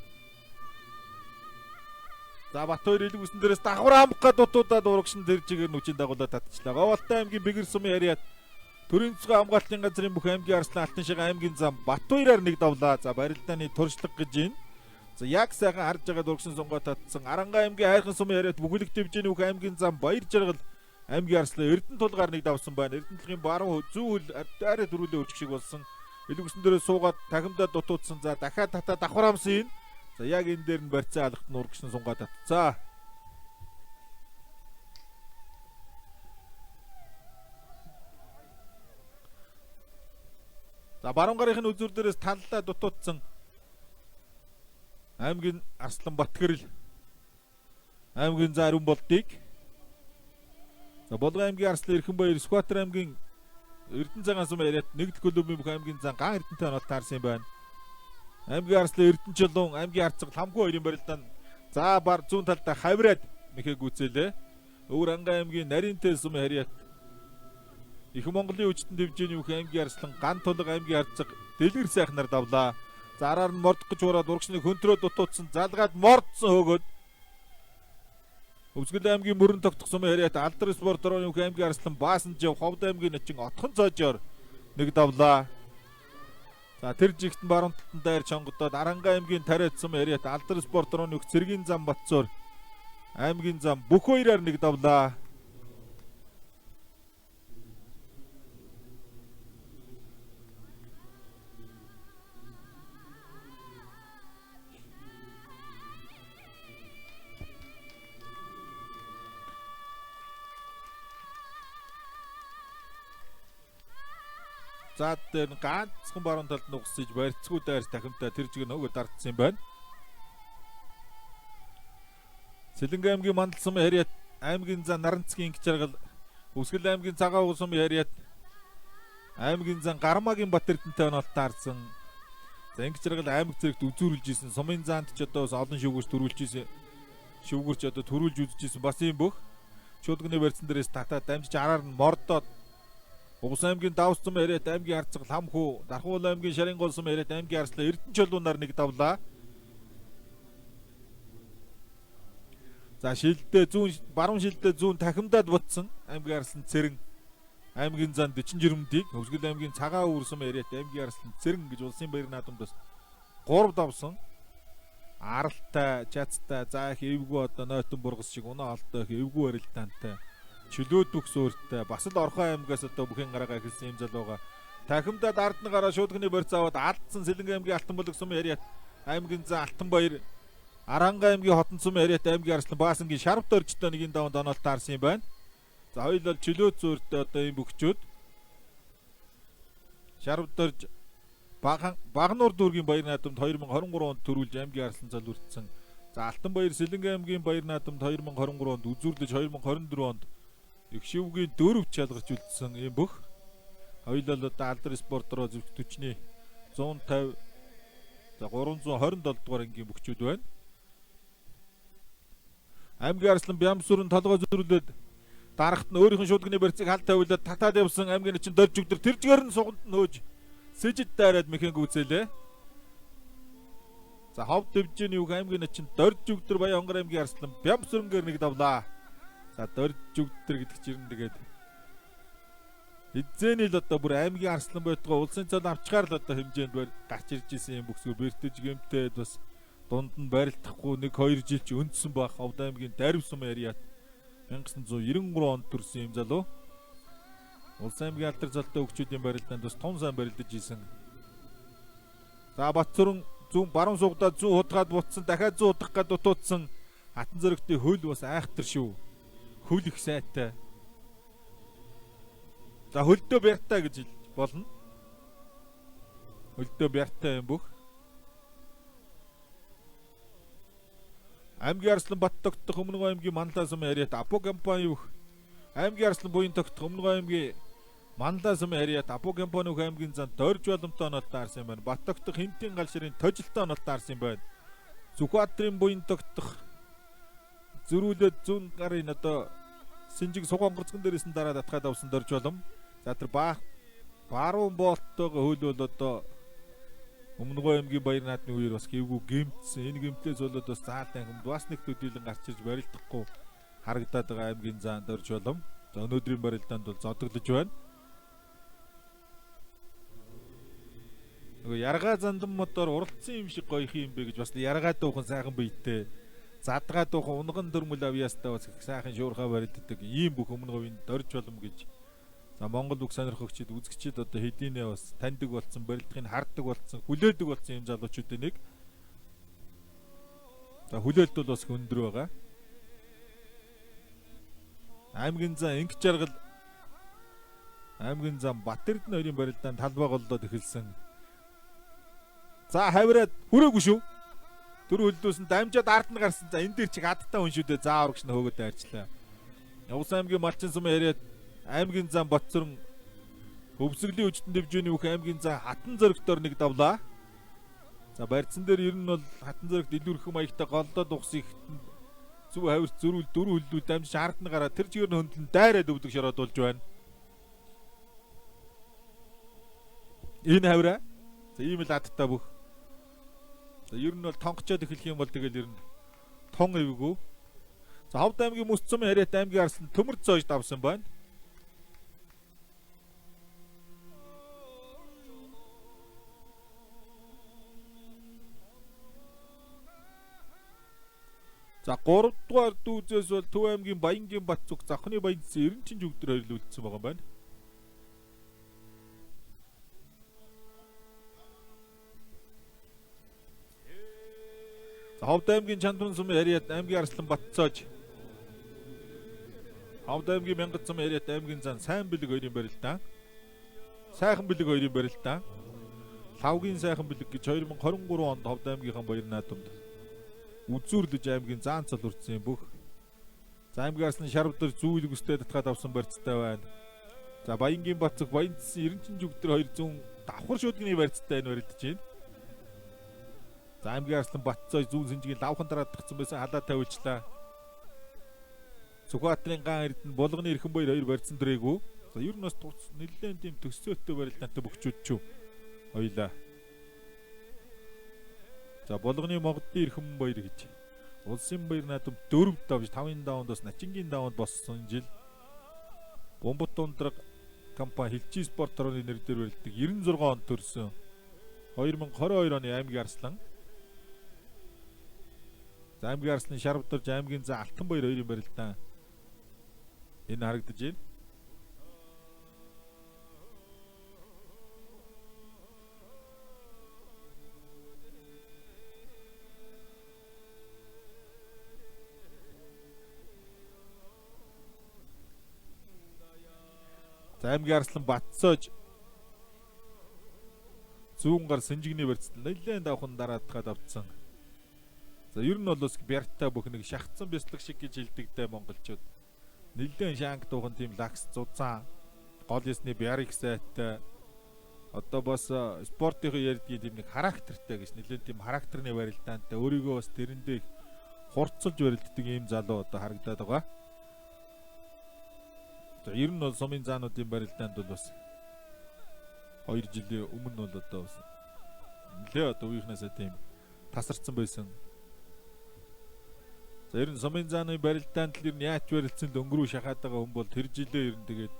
Speaker 1: За Батбаяр элэг үсэн дээрээс давхар амх гад дутуудаад урагшин тэр чигээр нүчийн дагуулаад татчихлаа. Говьалтай аймгийн Бэгэр сумын хариат Төрийн цэцгэн хамгаалтын газрын бүх аймгийн Арслан Алтан шиг аймгийн зам Батбаяраар нэг давлаа. За барилдааны туршлага гэж байна. За яг сайхан харж байгаа дургсан сунгоо татсан. Аранга аймгийн хайрхан сумын яриад бүхэлэг төвжээний бүх аймгийн зам Баяр жаргал аймгийн Арслан Эрдэнэ тулгаар нэг давсан байна. Эрдэнэ тулгын баруун зүүн хөл арай дөрүлээ өрчих шиг болсон. Элэгсэн дээрээ суугаад тахимдаа дутуудсан. За дахиад татаа давхар амсан энэ. За яг энэ дээр нь барьцаа алгат нь урагшин сунгаа татцаа. За баруун гарын үзүр дээрээс таллаа дутуудсан. Аймгийн Арслан Батгэрэл аймгийн за Ариун болдыг. За Булган аймгийн Арслан Эрхэн Баяр Скватер аймгийн Эрдэнэ цагаан сум яриад нэгдэл Колумбийн бүх аймгийн зан ган Эрдэнэтэй онол таарсан юм байна. Аймгийн Арслан Эрдэнэ Чулуун аймгийн Арцэг Ламгүй хоёрын барилдаан за бар зүүн талдаа хавраад мэхээ гүцээлээ. Өвөр Ангай аймгийн Нарийнтэй сум яриад Их Монголын хүчтэн төвжээний бүх аймгийн Арслан ган тулга аймгийн Арцэг дэлгэр сайхнаар давлаа. За араар нь мордох гэж ураад урагшныг хөнтрөө дутуудсан залгаад мордсон хөөгөөд Өвсгөл аймгийн мөрөн тогтох сумын яриад Алдар спорт руу бүх аймгийн Арслан Баасанжив Ховд аймгийн начин Отхон цоожоор нэг давлаа. За тэр жигтэн баруун талд дайр чонгодоод Аранга аймгийн тариад сум яриад Алдар спорт руу нүх цэргийн зам Батцоор аймгийн зам бүх хоёроор нэг давлаа. За дээр нь ганцхан баруун талд нугасж барьцгүй дайрч тахимтай тэр жиг нөгөө дардсан юм байна. Сэлэнгэ аймгийн Мандал сум яриад аймгийн зан Наранцгийн инг жаргал Өвсгөл аймгийн Цагаан сум яриад аймгийн зан Гармагийн Бат Эрдэнэтэй онолт таарсан. За инг жаргал аймаг зэрэгт үзүүрлж исэн. Сумын заанд ч одоо бас олон шүүгүүрч төрүүлж исэн. Шүүгүүрч одоо төрүүлж үзэж исэн бас юм бөх. Шуудгны барьцсан дээрээс татаад дамжиж араар нь мордоод Угс аймгийн Давс сум яриад аймгийн Арцэг Ламхүү, Дархуул аймгийн Шарингол сум яриад аймгийн Арслан Эрдэнэ чулуунаар нэг давлаа. За шилдэ зүүн баруун шилдэ зүүн тахимдаад бутсан аймгийн Арслан Цэрэн аймгийн зан 40 жирэмдийг Өвсгөл аймгийн Цагаан өвөр сум яриад аймгийн Арслан Цэрэн гэж улсын баяр наадамд бас 3 давсан. Аралтай, чацтай, за их эвгүй одоо нойтон бургас шиг унаа олдоо их эвгүй барилдаантай чөлөөт бүх суурьтай бас л Орхон аймгаас одоо бүхэн гараагаа эхэлсэн юм залууга тахимдаад ард нь гараа шуудганы барьц аваад алдсан Сэлэнгэ аймгийн Алтан бүлэг сум яриад аймгийн зан Алтан баяр Аранга аймгийн Хотон сум яриад аймгийн Арслан Баасангийн шарвт оржтой нэгin даванд оноолт таарсан юм байна. За хоёул бол чөлөөт суурьтай одоо ийм бөхчүүд шарвт орж Багануур дүүргийн баяр наадамд 2023 онд төрүүлж аймгийн Арслан зал үрдсэн. За Алтан баяр Сэлэнгэ аймгийн баяр наадамд 2023 онд үзүүрлэж 2024 онд их шивгийн дөрөвч шалгарч үлдсэн ийм бөх. Хоёулаа одоо Алдар спорт руу зөвхөн төчний 150 за 327 дугаар ангийн бөхчүүд байна. Аймгийн Арслан Бямсүрэн толгой зөрүүлээд дарахт нь өөрийнх нь шуудганы барьцыг хал тавиулаад татаад явсан аймгийн начин дорж өгдөр тэр жигээр нь суганд нь хөөж сэжид дайраад мэхэн гүцээлээ. За хов дэвжээний үг аймгийн начин дорж өгдөр Баян хонгор аймгийн Арслан Бямсүрэнгээр нэг давлаа. За дорж өгдөр гэдэг чинь тэгээд эзэний л одоо бүр аймгийн Арслан байтугай улсын цол авчгаар л одоо хэмжээнд гарч ирж исэн юм бүксгөр бэртэж гэмтээд бас дунд нь барилдахгүй 1-2 жил ч өндсөн байх Ховд аймгийн Дарив сум яриад 1993 онд төрсэн юм залуу. Улсын аймгийн алдар залтай хөгчүүдийн барилдаанд бас том сайн барилдаж исэн. За Батцүрэн зүүн баруун суугдаа зүүн худгаад бутсан дахиад зүүн худах гад дутуудсан хатан зөрөгтэй хөл бас айхтар шүү. Хөл их сайтай. За хөлдөө бяртай гэж хэлж болно. Хөлдөө бяртай юм бүх. Аймгийн Арслан Бат тогтдох Өмнөгөө аймгийн Манлаа сум яриад Апо компани бүх. Аймгийн Арслан буян тогтдох Өмнөгөө аймгийн Манлаа сум яриад Апо компани бүх аймгийн зан дорж боломтой онолт таарсан юм байна. Бат тогтдох Хинтийн гал ширийн тожлолтой онолт таарсан юм байна. Сүхбаатарын буян тогтдох зөрүүлээд зүүн гарын одоо Сэнжиг сугаан горцгон дээрээс нь дараа татгаад авсан дорж болом. За тэр баруун болттойгоо хөл бол одоо Өмнөгөө аймгийн баяр наадмын үеэр бас гівгүй гэмтсэн. Энэ гэмтлээс болоод бас заал танхимд бас нэг төдийлөн гарч ирж барилдахгүй харагдаад байгаа аймгийн заан дорж болом. За өнөөдрийн барилдаанд бол зодоглож байна. Нөгөө яргаа зандан модоор уралдсан юм шиг гоёх юм бэ гэж бас яргаа дуухан сайхан биетэй. Задгаа дуухан унган дөрмөл авьяастай бас их сайхан шуурхаа барилддаг. Ийм бүх өмнө говийн дорж болом гэж. За Монгол бүх сонирхогчид үзэгчид одоо хэдийнэ бас таньдаг болсон, барилдахыг хардаг болсон, хүлээдэг болсон юм залуучуудын нэг. За хүлээлт бол бас өндөр байгаа. Аймгийн зан Инг жаргал Аймгийн зан Батэрдэн хоёрын барилдаан талбай голлоод эхэлсэн. За хавраад хүрээгүй шүү. Түр хөлдөөсөн дамжаад ард нь гарсан. За энэ дээр чиг адтай хүн шүү дээ. За урагш нь хөөгөөд дайрчлаа. Явс аймгийн Малчин сум яриад аймгийн зан Батцөрөн Хөвсгөлийн хүчтэн дэвжээний бүх аймгийн зан хатан зөрөгтөөр нэг давлаа. За барьцсан дээр ер нь бол хатан зөрөгт илүүрхэн маягтай голдоод ухсан ихтэн зүв хавирт зөрүүл дөрөв хөлдүү дамжиж ард нь гараад тэр чигээр нь хөндлөн дайраад өвдөг шороод болж байна. Энэ хавраа. За ийм л адтай бүх. За ер нь бол тонгочоод эхлэх юм бол тэгэл ер нь тон эвгүй. За Ховд аймгийн Мөс цум яриат аймгийн Арслан төмөр зоож давсан байна. За 3 дугаар дүүзээс бол Төв аймгийн Баянгийн Батцүг Завхны Баянцсан 90 чин жүгдэр хоёрлуулсан байгаа юм байна. За Ховд аймгийн Чандун сум яриад аймгийн Арслан Батцоож Ховд аймгийн Мянгат сум яриад аймгийн Зан сайн бэлэг хоёрын барилдаан. Сайхан бэлэг хоёрын барилдаан. Лавгийн сайхан бэлэг гэж 2023 онд Ховд аймгийнхаа баяр наадамд үзүүрлэж аймгийн заан цол үрдсэн бүх. За аймгийн Арслан шарвдар зүүл өстэй татгаад авсан барьцтай байна. За Баянгийн Батцөх Баянцсан 90 жүгдэр 200 давхар шүүдгний барьцтай энэ барилдаж байна. За аймгийн Арслан Батцой зүүн сэнжигийн лавхан дараадгцсан байсан халаа тавилчлаа. Сүхбаатарын ган эрдэнэ Булганы эрхэн баяр хоёр барьцсан дөрээгүй. За ер нь бас туц нэлээд тийм төсөөтэй барилдаантай бөхчүүд ч хоёлаа. За Булганы Могдын эрхэн баяр гэж улсын баяр наадам 4 давж 5-ын даванд бас Начингийн даванд боссон жил Бумбат ундраг компани Хилчи спорт орны нэр дээр барилдаг 96 онд төрсөн 2022 оны аймгийн Арслан. За аймгийн Арслан Шарвдорж аймгийн за Алтан баяр хоёрын барилдаан энэ харагдаж байна. За аймгийн Арслан Батцоож зүүн гар сэнжигний барьцтай нэлээд давхан дараадхад авцсан. За ер нь бол бас бяртаа бүх нэг шахацсан бяцлаг шиг гэж хэлдэг дээ монголчууд. Нэлээд шанг дуухан тийм лакс зузаан гол ясны бярик сайтай одоо бас спортын ярьдгийн тийм нэг характертай гэж нэлээд тийм характерны барилдаантай өөрийгөө бас тэрэндээ хурцлж барилддаг ийм залуу одоо харагдаад байгаа. За ер нь бол сумын заануудын барилдаанд бол бас 2 жилийн өмнө бол одоо бас нэлээ одоо үеийнхнээсээ тийм тасарсан байсан. За ер нь сумын зааны барилдаанд л ер нь яаж барилцсан л өнгөрүү шахаад байгаа хүн бол тэр жилээ ер нь тэгээд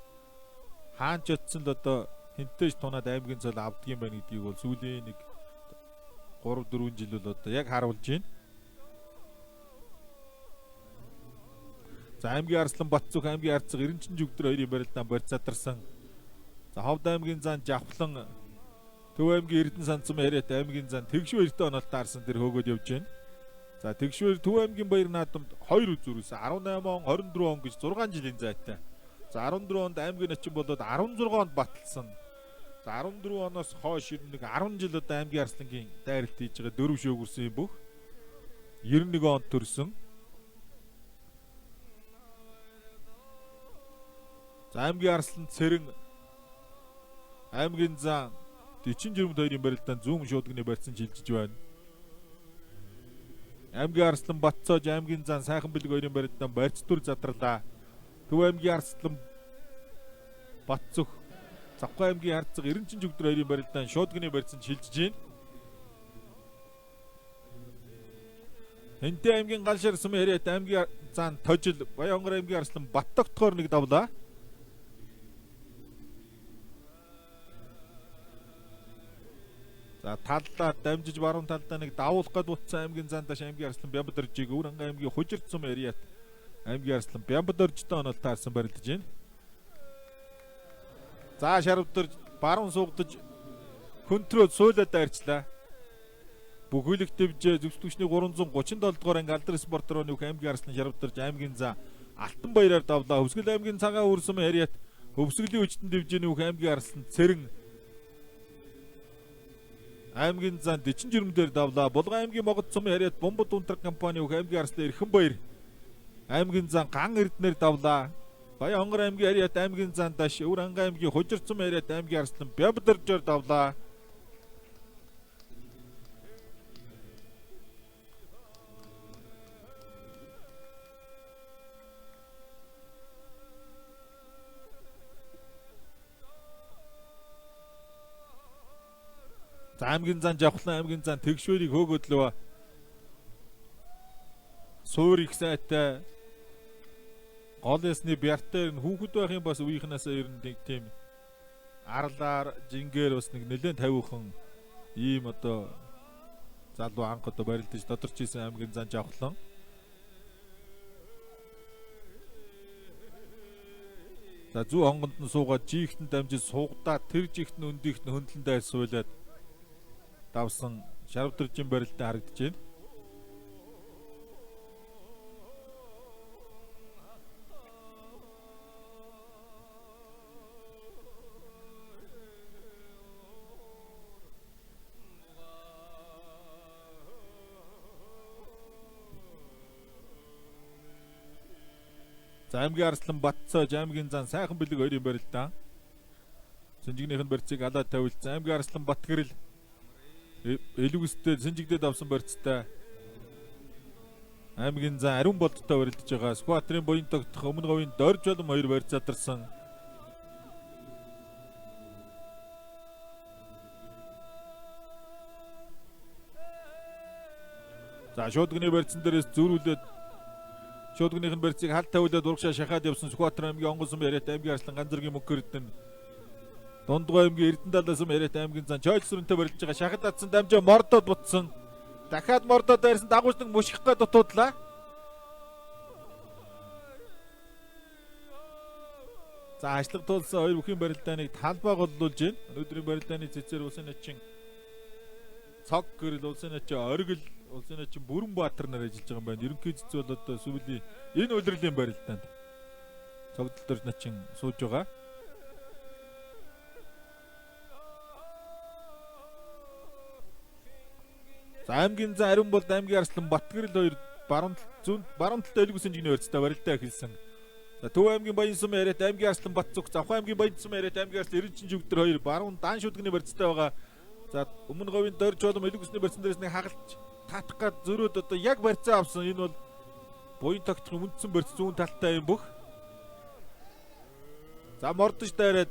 Speaker 1: хаанч очсон л одоо хинтээж тунаад аймгийн цол авдгийн байна гэдгийг бол сүүлийн нэг 3-4 жил бол одоо яг харуулж байна. За аймгийн Арслан Батцүх аймгийн Арцэг 90 жүгдэр хоёрын барилдаан барь задарсан. За Ховд аймгийн зан Жавхлан Төв аймгийн Эрдэнэ санцсан яриат аймгийн зан Тэгшүү эртээ онолт таарсан тэр хөөгөөд явж байна. За Тэгшүүр Төв аймгийн баяр наадамд 2 үзүүрсэн 18 он 24 он гэж 6 жилийн зайтай. За 14 онд аймгийн начин болоод 16 онд баталсан. За 14 оноос хойш ер нь нэг 10 жил одоо аймгийн Арслангийн дайралт хийж байгаа дөрөв шөөгөрсөн юм бүх. 91 онд төрсөн. За аймгийн Арслан Цэрэн аймгийн зан 40 жирэмд хоёрын барилдаан зүүн шуудгны барьсан шилжиж байна. Аймгийн Арслан Батцоож аймгийн зан сайхан бэлэг хоёрын барилдаан барьц түр задарлаа. Төв аймгийн Арслан Батцөх Завхай аймгийн Харцаг 90 жүгдэр хоёрын барилдаан шуудгны барьсан шилжиж байна. Хэнтэй аймгийн Галшар сум яриат аймгийн зан Тожил Баянгар аймгийн Арслан Баттогтгоор нэг давлаа. За талдаа дамжиж баруун талдаа нэг давуулах гээд бутсан аймгийн зан даш аймгийн арслан Бямбадоржийг Өвөр-Хангай аймгийн Хужирт сум Арият аймгийн арслан Бямбадоржтой онол таарсан барилдаж байна. За шарвдорж баруун суугдаж хөнтрөө суулаад дайрчлаа. Бүхэлэг дэвжээ зөвсгөгчний 337 дугаар анги Алдар спорт руу нөх аймгийн арслан шарвдорж аймгийн зан Алтан баяраар давлаа. Хөвсгөл аймгийн цагаан үрсэм Арият Хөвсгөлийн хүчтэн дэвжээний бүх аймгийн арслан Цэрэн аймгийн зан Дэчин жирэм дээр давлаа. Булган аймгийн Могод сум Арият Бомбод унтраг компани бүх аймгийн арслан Эрхэн баяр аймгийн зан Ган Эрдэнээр давлаа. Баян хонгор аймгийн Арият аймгийн зан даш Өвөр-Хангай аймгийн Хужир сум Арият аймгийн арслан Бямбадоржоор давлаа. За аймгийн зан Жавхлан аймгийн зан Тэгшвэрийг хөөгөөдлөө. Суур их сайтай гол ясны бяртаар нь хүүхэд байх юм бас үеийнхнээсээ ер нь нэг тийм арлаар жингээр бас нэг нэлээд тавиухан ийм одоо залуу анх одоо барилдаж тодорч исэн аймгийн зан Жавхлан. За зүү хонгонд нь суугаад жихтэн дамжиж суугдаад тэр жихт нь өндийхт нь хөндлөн дайр суулаад давсан шарвдэржин барилдаа харагдаж байна. За аймгийн арслан Батцоо аймгийн зан сайхан бэлэг хоёрын барилдаа. Сэнжигнийх нь барьцыг алаад тавилсан. Аймгийн арслан Батгэрэл элүүгстэй сэнжигдээд авсан барьцтай. Аймгийн зан ариун болдтой барилдаж байгаа. Сүхбаатарын буян тогтох өмнө говийн Дорж болон хоёр барьц задарсан. За шуудгны барьцсан дээрээс зөрүүлээд шуудгных нь барьцыг хал тавиулаад урагшаа шахаад явсан Сүхбаатар аймгийн онгон сум яриат аймгийн арслан Ганзаргийн мөнгө эрдэнэ Дундгой аймгийн Эрдэнэ талаас сум яриат аймгийн зан чойл сүрэнтэй барилж байгаа. Шахад атсан дамжаа мордоод бутсан. Дахиад мордоод дайрсан дагуулсан мөшгөх гээд дутуудлаа. За ажлаг туулсан хоёр бүхийн барилдааныг талбай голлуулж байна. Өнөөдрийн барилдааны цэцээр улсын начин цог гэрэл улсын начин оргил улсын начин Бүрэн Баатар нар ажиллаж байгаа юм байна. Ерөнхий цэцээ бол одоо сүүлийн энэ улирлын барилдаанд цогдол дөрж начин сууж байгаа. За аймгийн зан ариун бол аймгийн арслан Батгэрэл хоёр баруун зүүн баруун талд элгүсэн жигний барьцтай барилдаа эхэлсэн. За Төв аймгийн Баян сум яриат аймгийн арслан Батцүг Завхан аймгийн Баян сум яриат аймгийн арслан Эренчин жүгдэр хоёр баруун даан шүдгний барьцтай байгаа. За өмнө говийн Дорж болон элгүсний барьцсан дээрээс нэг хагалж татах гад зөрөөд одоо яг барьцаа авсан. Энэ бол буян тогтох үндсэн барьц зүүн талтай юм бүх. За мордож дайраад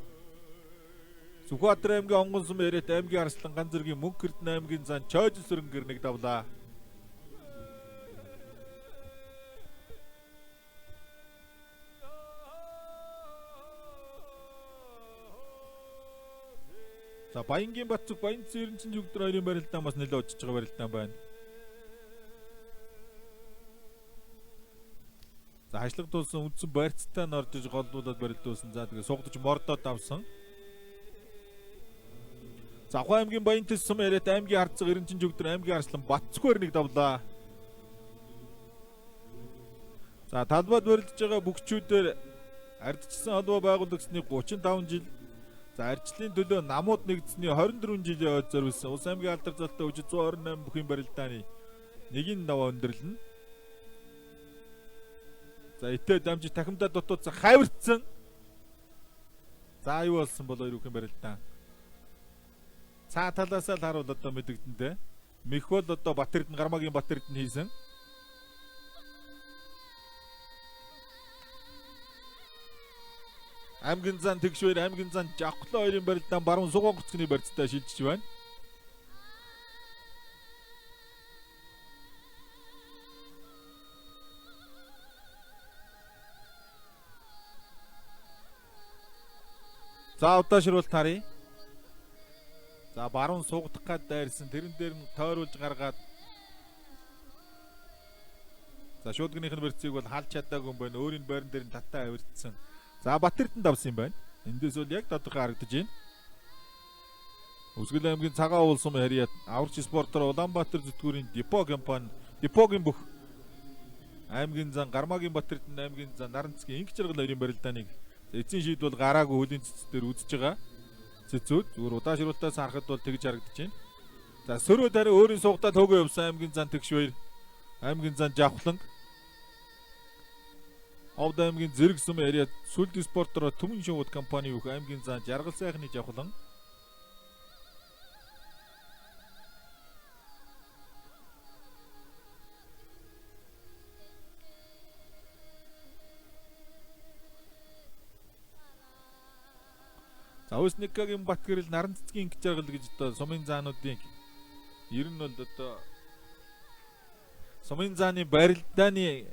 Speaker 1: Сүхбаатар аймгийн онгон сум яриат аймгийн арслан Ганзэргийн мөнх эрдэнэ аймгийн зан чойжл сүрэнгэр нэг давлаа. За Баянгийн Батцүг Баян Цэрэнчин жүгдэр хоёрын барилдаан бас нэлээд очиж байгаа барилдаан байна. За хашлаг тулсан үндсэн барьцтай нордож голлуулаад барилдуулсан. За тэгээ суугдаж мордоод авсан. Завхан аймгийн Баян төс сум яриат аймгийн хардцаг Эренчин жүгдэр аймгийн арслан Батцгүй нэг давлаа. За талбайд барилдаж байгаа бүгчүүдээр ардчсан холбоо байгуулагчны 35 жил за арчлын төлөө намууд нэгдсэний 24 жилийн ойд зориулсан Улс аймгийн алдар залтаа үжи 128 бүхийн барилдааны нэгin даваа өндөрлөнө. За итээ дамжиж тахимдаа дутууцсан хавирцсан. За юу болсон бол хоёр бүхийн барилдаан. Цаа талаасаа л харуул одоо мэдэгдэн дээ. Мэх бол одоо Бат Эрдэнэ Гармаагийн Бат Эрдэнэ хийсэн. Аймгийн зан Тэгшвэр аймгийн зан Жавхлан хоёрын барилдаан баруун сугаан гоцгны барьцтай шилжиж байна. За удаашруулалт харъя. За баруун суугдах халах гад дайрсан. Тэрэн дээр нь тойруулж гаргаад за шуудгных нь барьцыг бол халж чадаагүй юм байна. Өөрийн байран дээр нь татаа авирдсан. За Батэрдэн давсан юм байна. Эндээс бол яг тодорхой харагдаж байна. Өсгөл аймгийн Цагаан уул сум харьяат аварч спортоор Улаанбаатар зүтгүүрийн депо компани депогийн бүх аймгийн зан Гармаагийн Батэрдэн аймгийн зан Наранцгийн инх жаргал хоёрын барилдааныг эцсийн шийдэл бол гараагүй хөлийн цэц дээр үзэж байгаа. Цэцүүд зүгээр удаашруултаас харахад бол тэгж харагдаж байна. За сөрөө дараа өөрийн суугдаа төөгөө явсан аймгийн зан тэгш баяр аймгийн зан Жавхланг Овд аймгийн зэрэг сум харьяат сүлд спортоор Түмэн шувууд компани бүх аймгийн зан Жаргал сайхны Жавхлан. За Өсникагийн Батгэрэл Наран цэцгийн инх жаргал гэж одоо сумын заануудын ер нь бол одоо сумын зааны барилдааны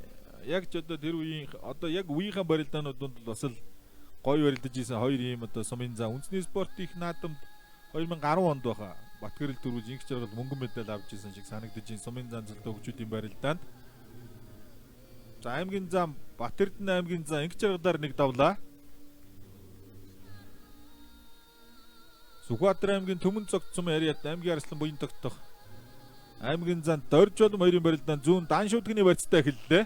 Speaker 1: яг ч одоо тэр үеийн одоо яг үеийнхээ барилдаанууд донд бас л гоё барилдаж исэн хоёр ийм одоо сумын заа үндэсний спорт их наадамд 2010 онд байха Батгэрэл дөрвөж инх жаргал мөнгөн медаль авч исэн шиг санагдаж ин сумын зан зөлдөө хөгжүүдийн барилдаанд. За аймгийн зам Батэрдэн аймгийн зан инх жаргалаар нэг давлаа. Сүхбаатар аймгийн Түмэн цогцсон харьяат аймгийн Арслан буян тогтох аймгийн зан Дорж болон хоёрын барилдаан зүүн дан шүдгний барьцтай эхэллээ.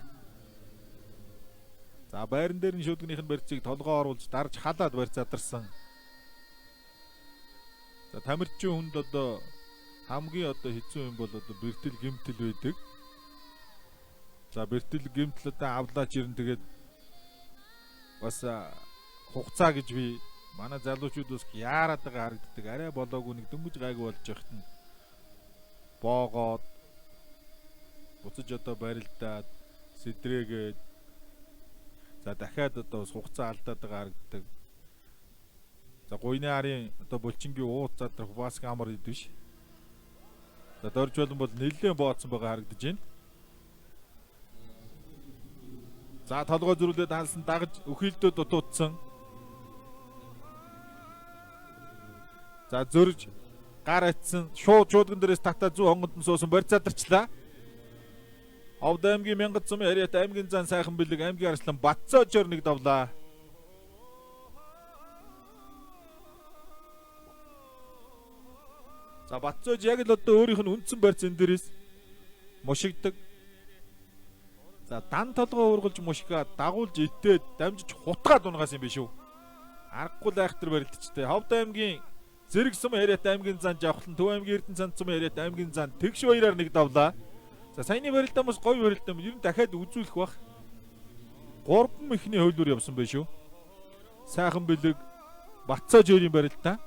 Speaker 1: За байран дээр нь шүдгнийх нь барьцыг толгоо оруулж дарж халаад барьц задарсан. За тамирчин хүнд одоо хамгийн одоо хэцүү юм бол одоо бэртэл гэмтэл байдаг. За бэртэл гэмтэл одоо авлаач ирэн тэгээд бас хугацаа гэж би манай залуучууд бас яарад байгаа харагддаг. Арай болоогүй нэг дөнгөж гайгүй болж явахт нь боогоод буцаж одоо барилдаад сэдрээгээд за дахиад одоо бас хугацаа алдаад байгаа харагддаг. За гуйны арын одоо булчингийн ууц задрах бас амар ид биш. За дорж болон бол нэлээд бооцсон байгаа харагдаж байна. За толгой зөрүүлээд хаалсан дагаж өхилдөө дутуудсан. За зөрж гар атсан шууд шуудган дээрээс татаа зүү хонгонд нь суусан барь задарчлаа. Овд аймгийн Мянгат сумын харьяат аймгийн зан сайхан бэлэг аймгийн Арслан Батцоожор нэг давлаа. За Батцоож яг л одоо өөрийнх нь үндсэн барьц энэ дээрээс мушигдаг. За дан толгой ургалж мушгаа дагуулж итээд дамжиж хутгаад унгаас юм биш үү? Аргагүй л айхтар барилдчтэй. Ховд аймгийн Зэрэг сум харьяат аймгийн зан Жавхлан Төв аймгийн Эрдэнэ цанд сум харьяат аймгийн зан Тэгш баяраар нэг давлаа. За саяны барилдаан бас гоё барилдаан. Ер нь дахиад үзүүлэх бах. 3 эхний хөлөөр явсан байх шүү. Сайхан бэлэг Батцаа жирийн барилдаан.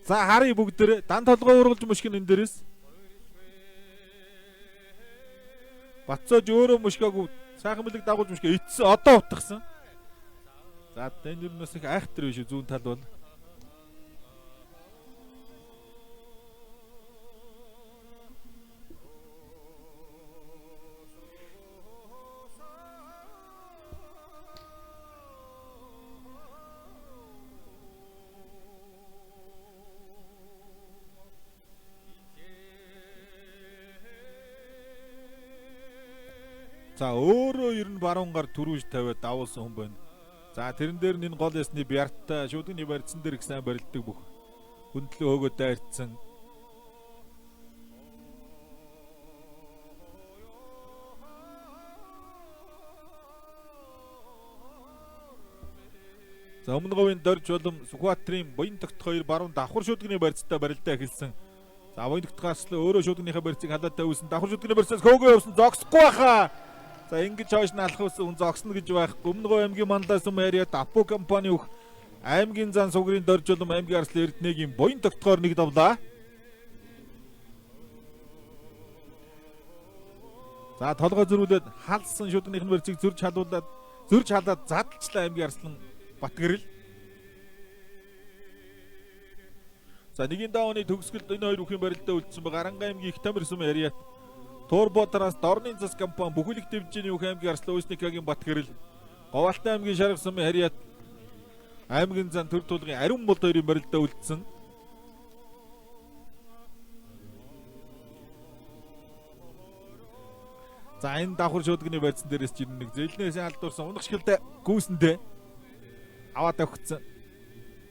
Speaker 1: За харъя бүгдээрээ дан толгой ургалж мөшгөн энэ дээрээс. Батцааж өөрөө мөшгөөгүй сайхан бэлэг дагуулж мөшгөө итсэн одоо утгасан. За энэ нь бас их айхтар биш үү зүүн тал бол. За өөрөө ер нь баруун гар түрүүж тавиад давуулсан хүн байна. За тэрэн дээр нь энэ гол ясны бярттай шүдгний барьцсан дээр их сайн барилддаг бүх хөндлөө хөөгөө дайрцсан. За өмнө говийн Дорж болон Сүхбаатарын буян тогт хоёр баруун давхар шүдгний барьцтай барилдаа эхэлсэн. За буян тогтгоос л өөрөө шүдгнийхээ барьцыг халаад тавьсан. Давхар шүдгний барьцаас хөөгөө явсан зогсохгүй байхаа. За ингэж хойш нь алах ус хүн зогсно гэж байхгүй. Өмнө говь аймгийн Манлай сум харьяат Апу компани өөх аймгийн зан сугрын Дорж болон аймгийн Арслан Эрдэнэгийн буян тогтгоор нэг давлаа. За толгой зөрүүлээд халсан шүдгнийх нь барьцыг зөрж халуулаад зөрж халаад задалчлаа аймгийн Арслан Батгэрэл. За нэгийн давааны төгсгөлд энэ хоёр бүхийн барилдаа үлдсэн байгаа. Аранга аймгийн Их Тамир сум харьяат Турбо Транс Дорны зас компани бүхэлд дэвжээний бүх аймгийн Арслан Өсникагийн Батгэрэл Говьалтай аймгийн Шарга сумын харьяат Аймгийн зан төр тулгын Ариун болд хоёрын барилдаа үлдсэн. За энэ давхар шуудгны барьсан дээрээс жирэн нэг зэлнээс алдуурсан унах шигэлдэ гүйсэндээ аваад өгсөн.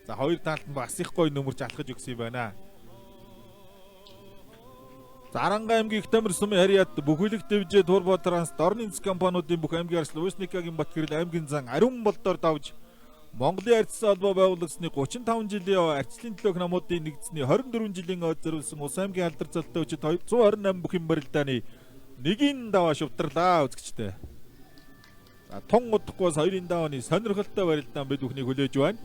Speaker 1: За хоёр талд нь бас их гоё нөмөрч алхаж өгсөн юм байна. За Аранга аймгийн Их Тамир сумын харьяат бүхэлэг дэвжээ Турбо Транс Дорны эц компаниудын бүх аймгийн арслан Уусникагийн Батгэрэл аймгийн зан Ариун болдоор давж Монголын арчсан холбоо байгуулагдсны 35 жилийн арчлын төлөөх намуудын нэгдсэний 24 жилийн ойд зориулсан Ус аймгийн алдар залтай өчид 228 бүх юм барилдааны нэгийн даваа шувтарлаа үзэгчтэй. За тун удахгүй бас хоёрын давааны сонирхолтой барилдаан бид бүхнийг хүлээж байна.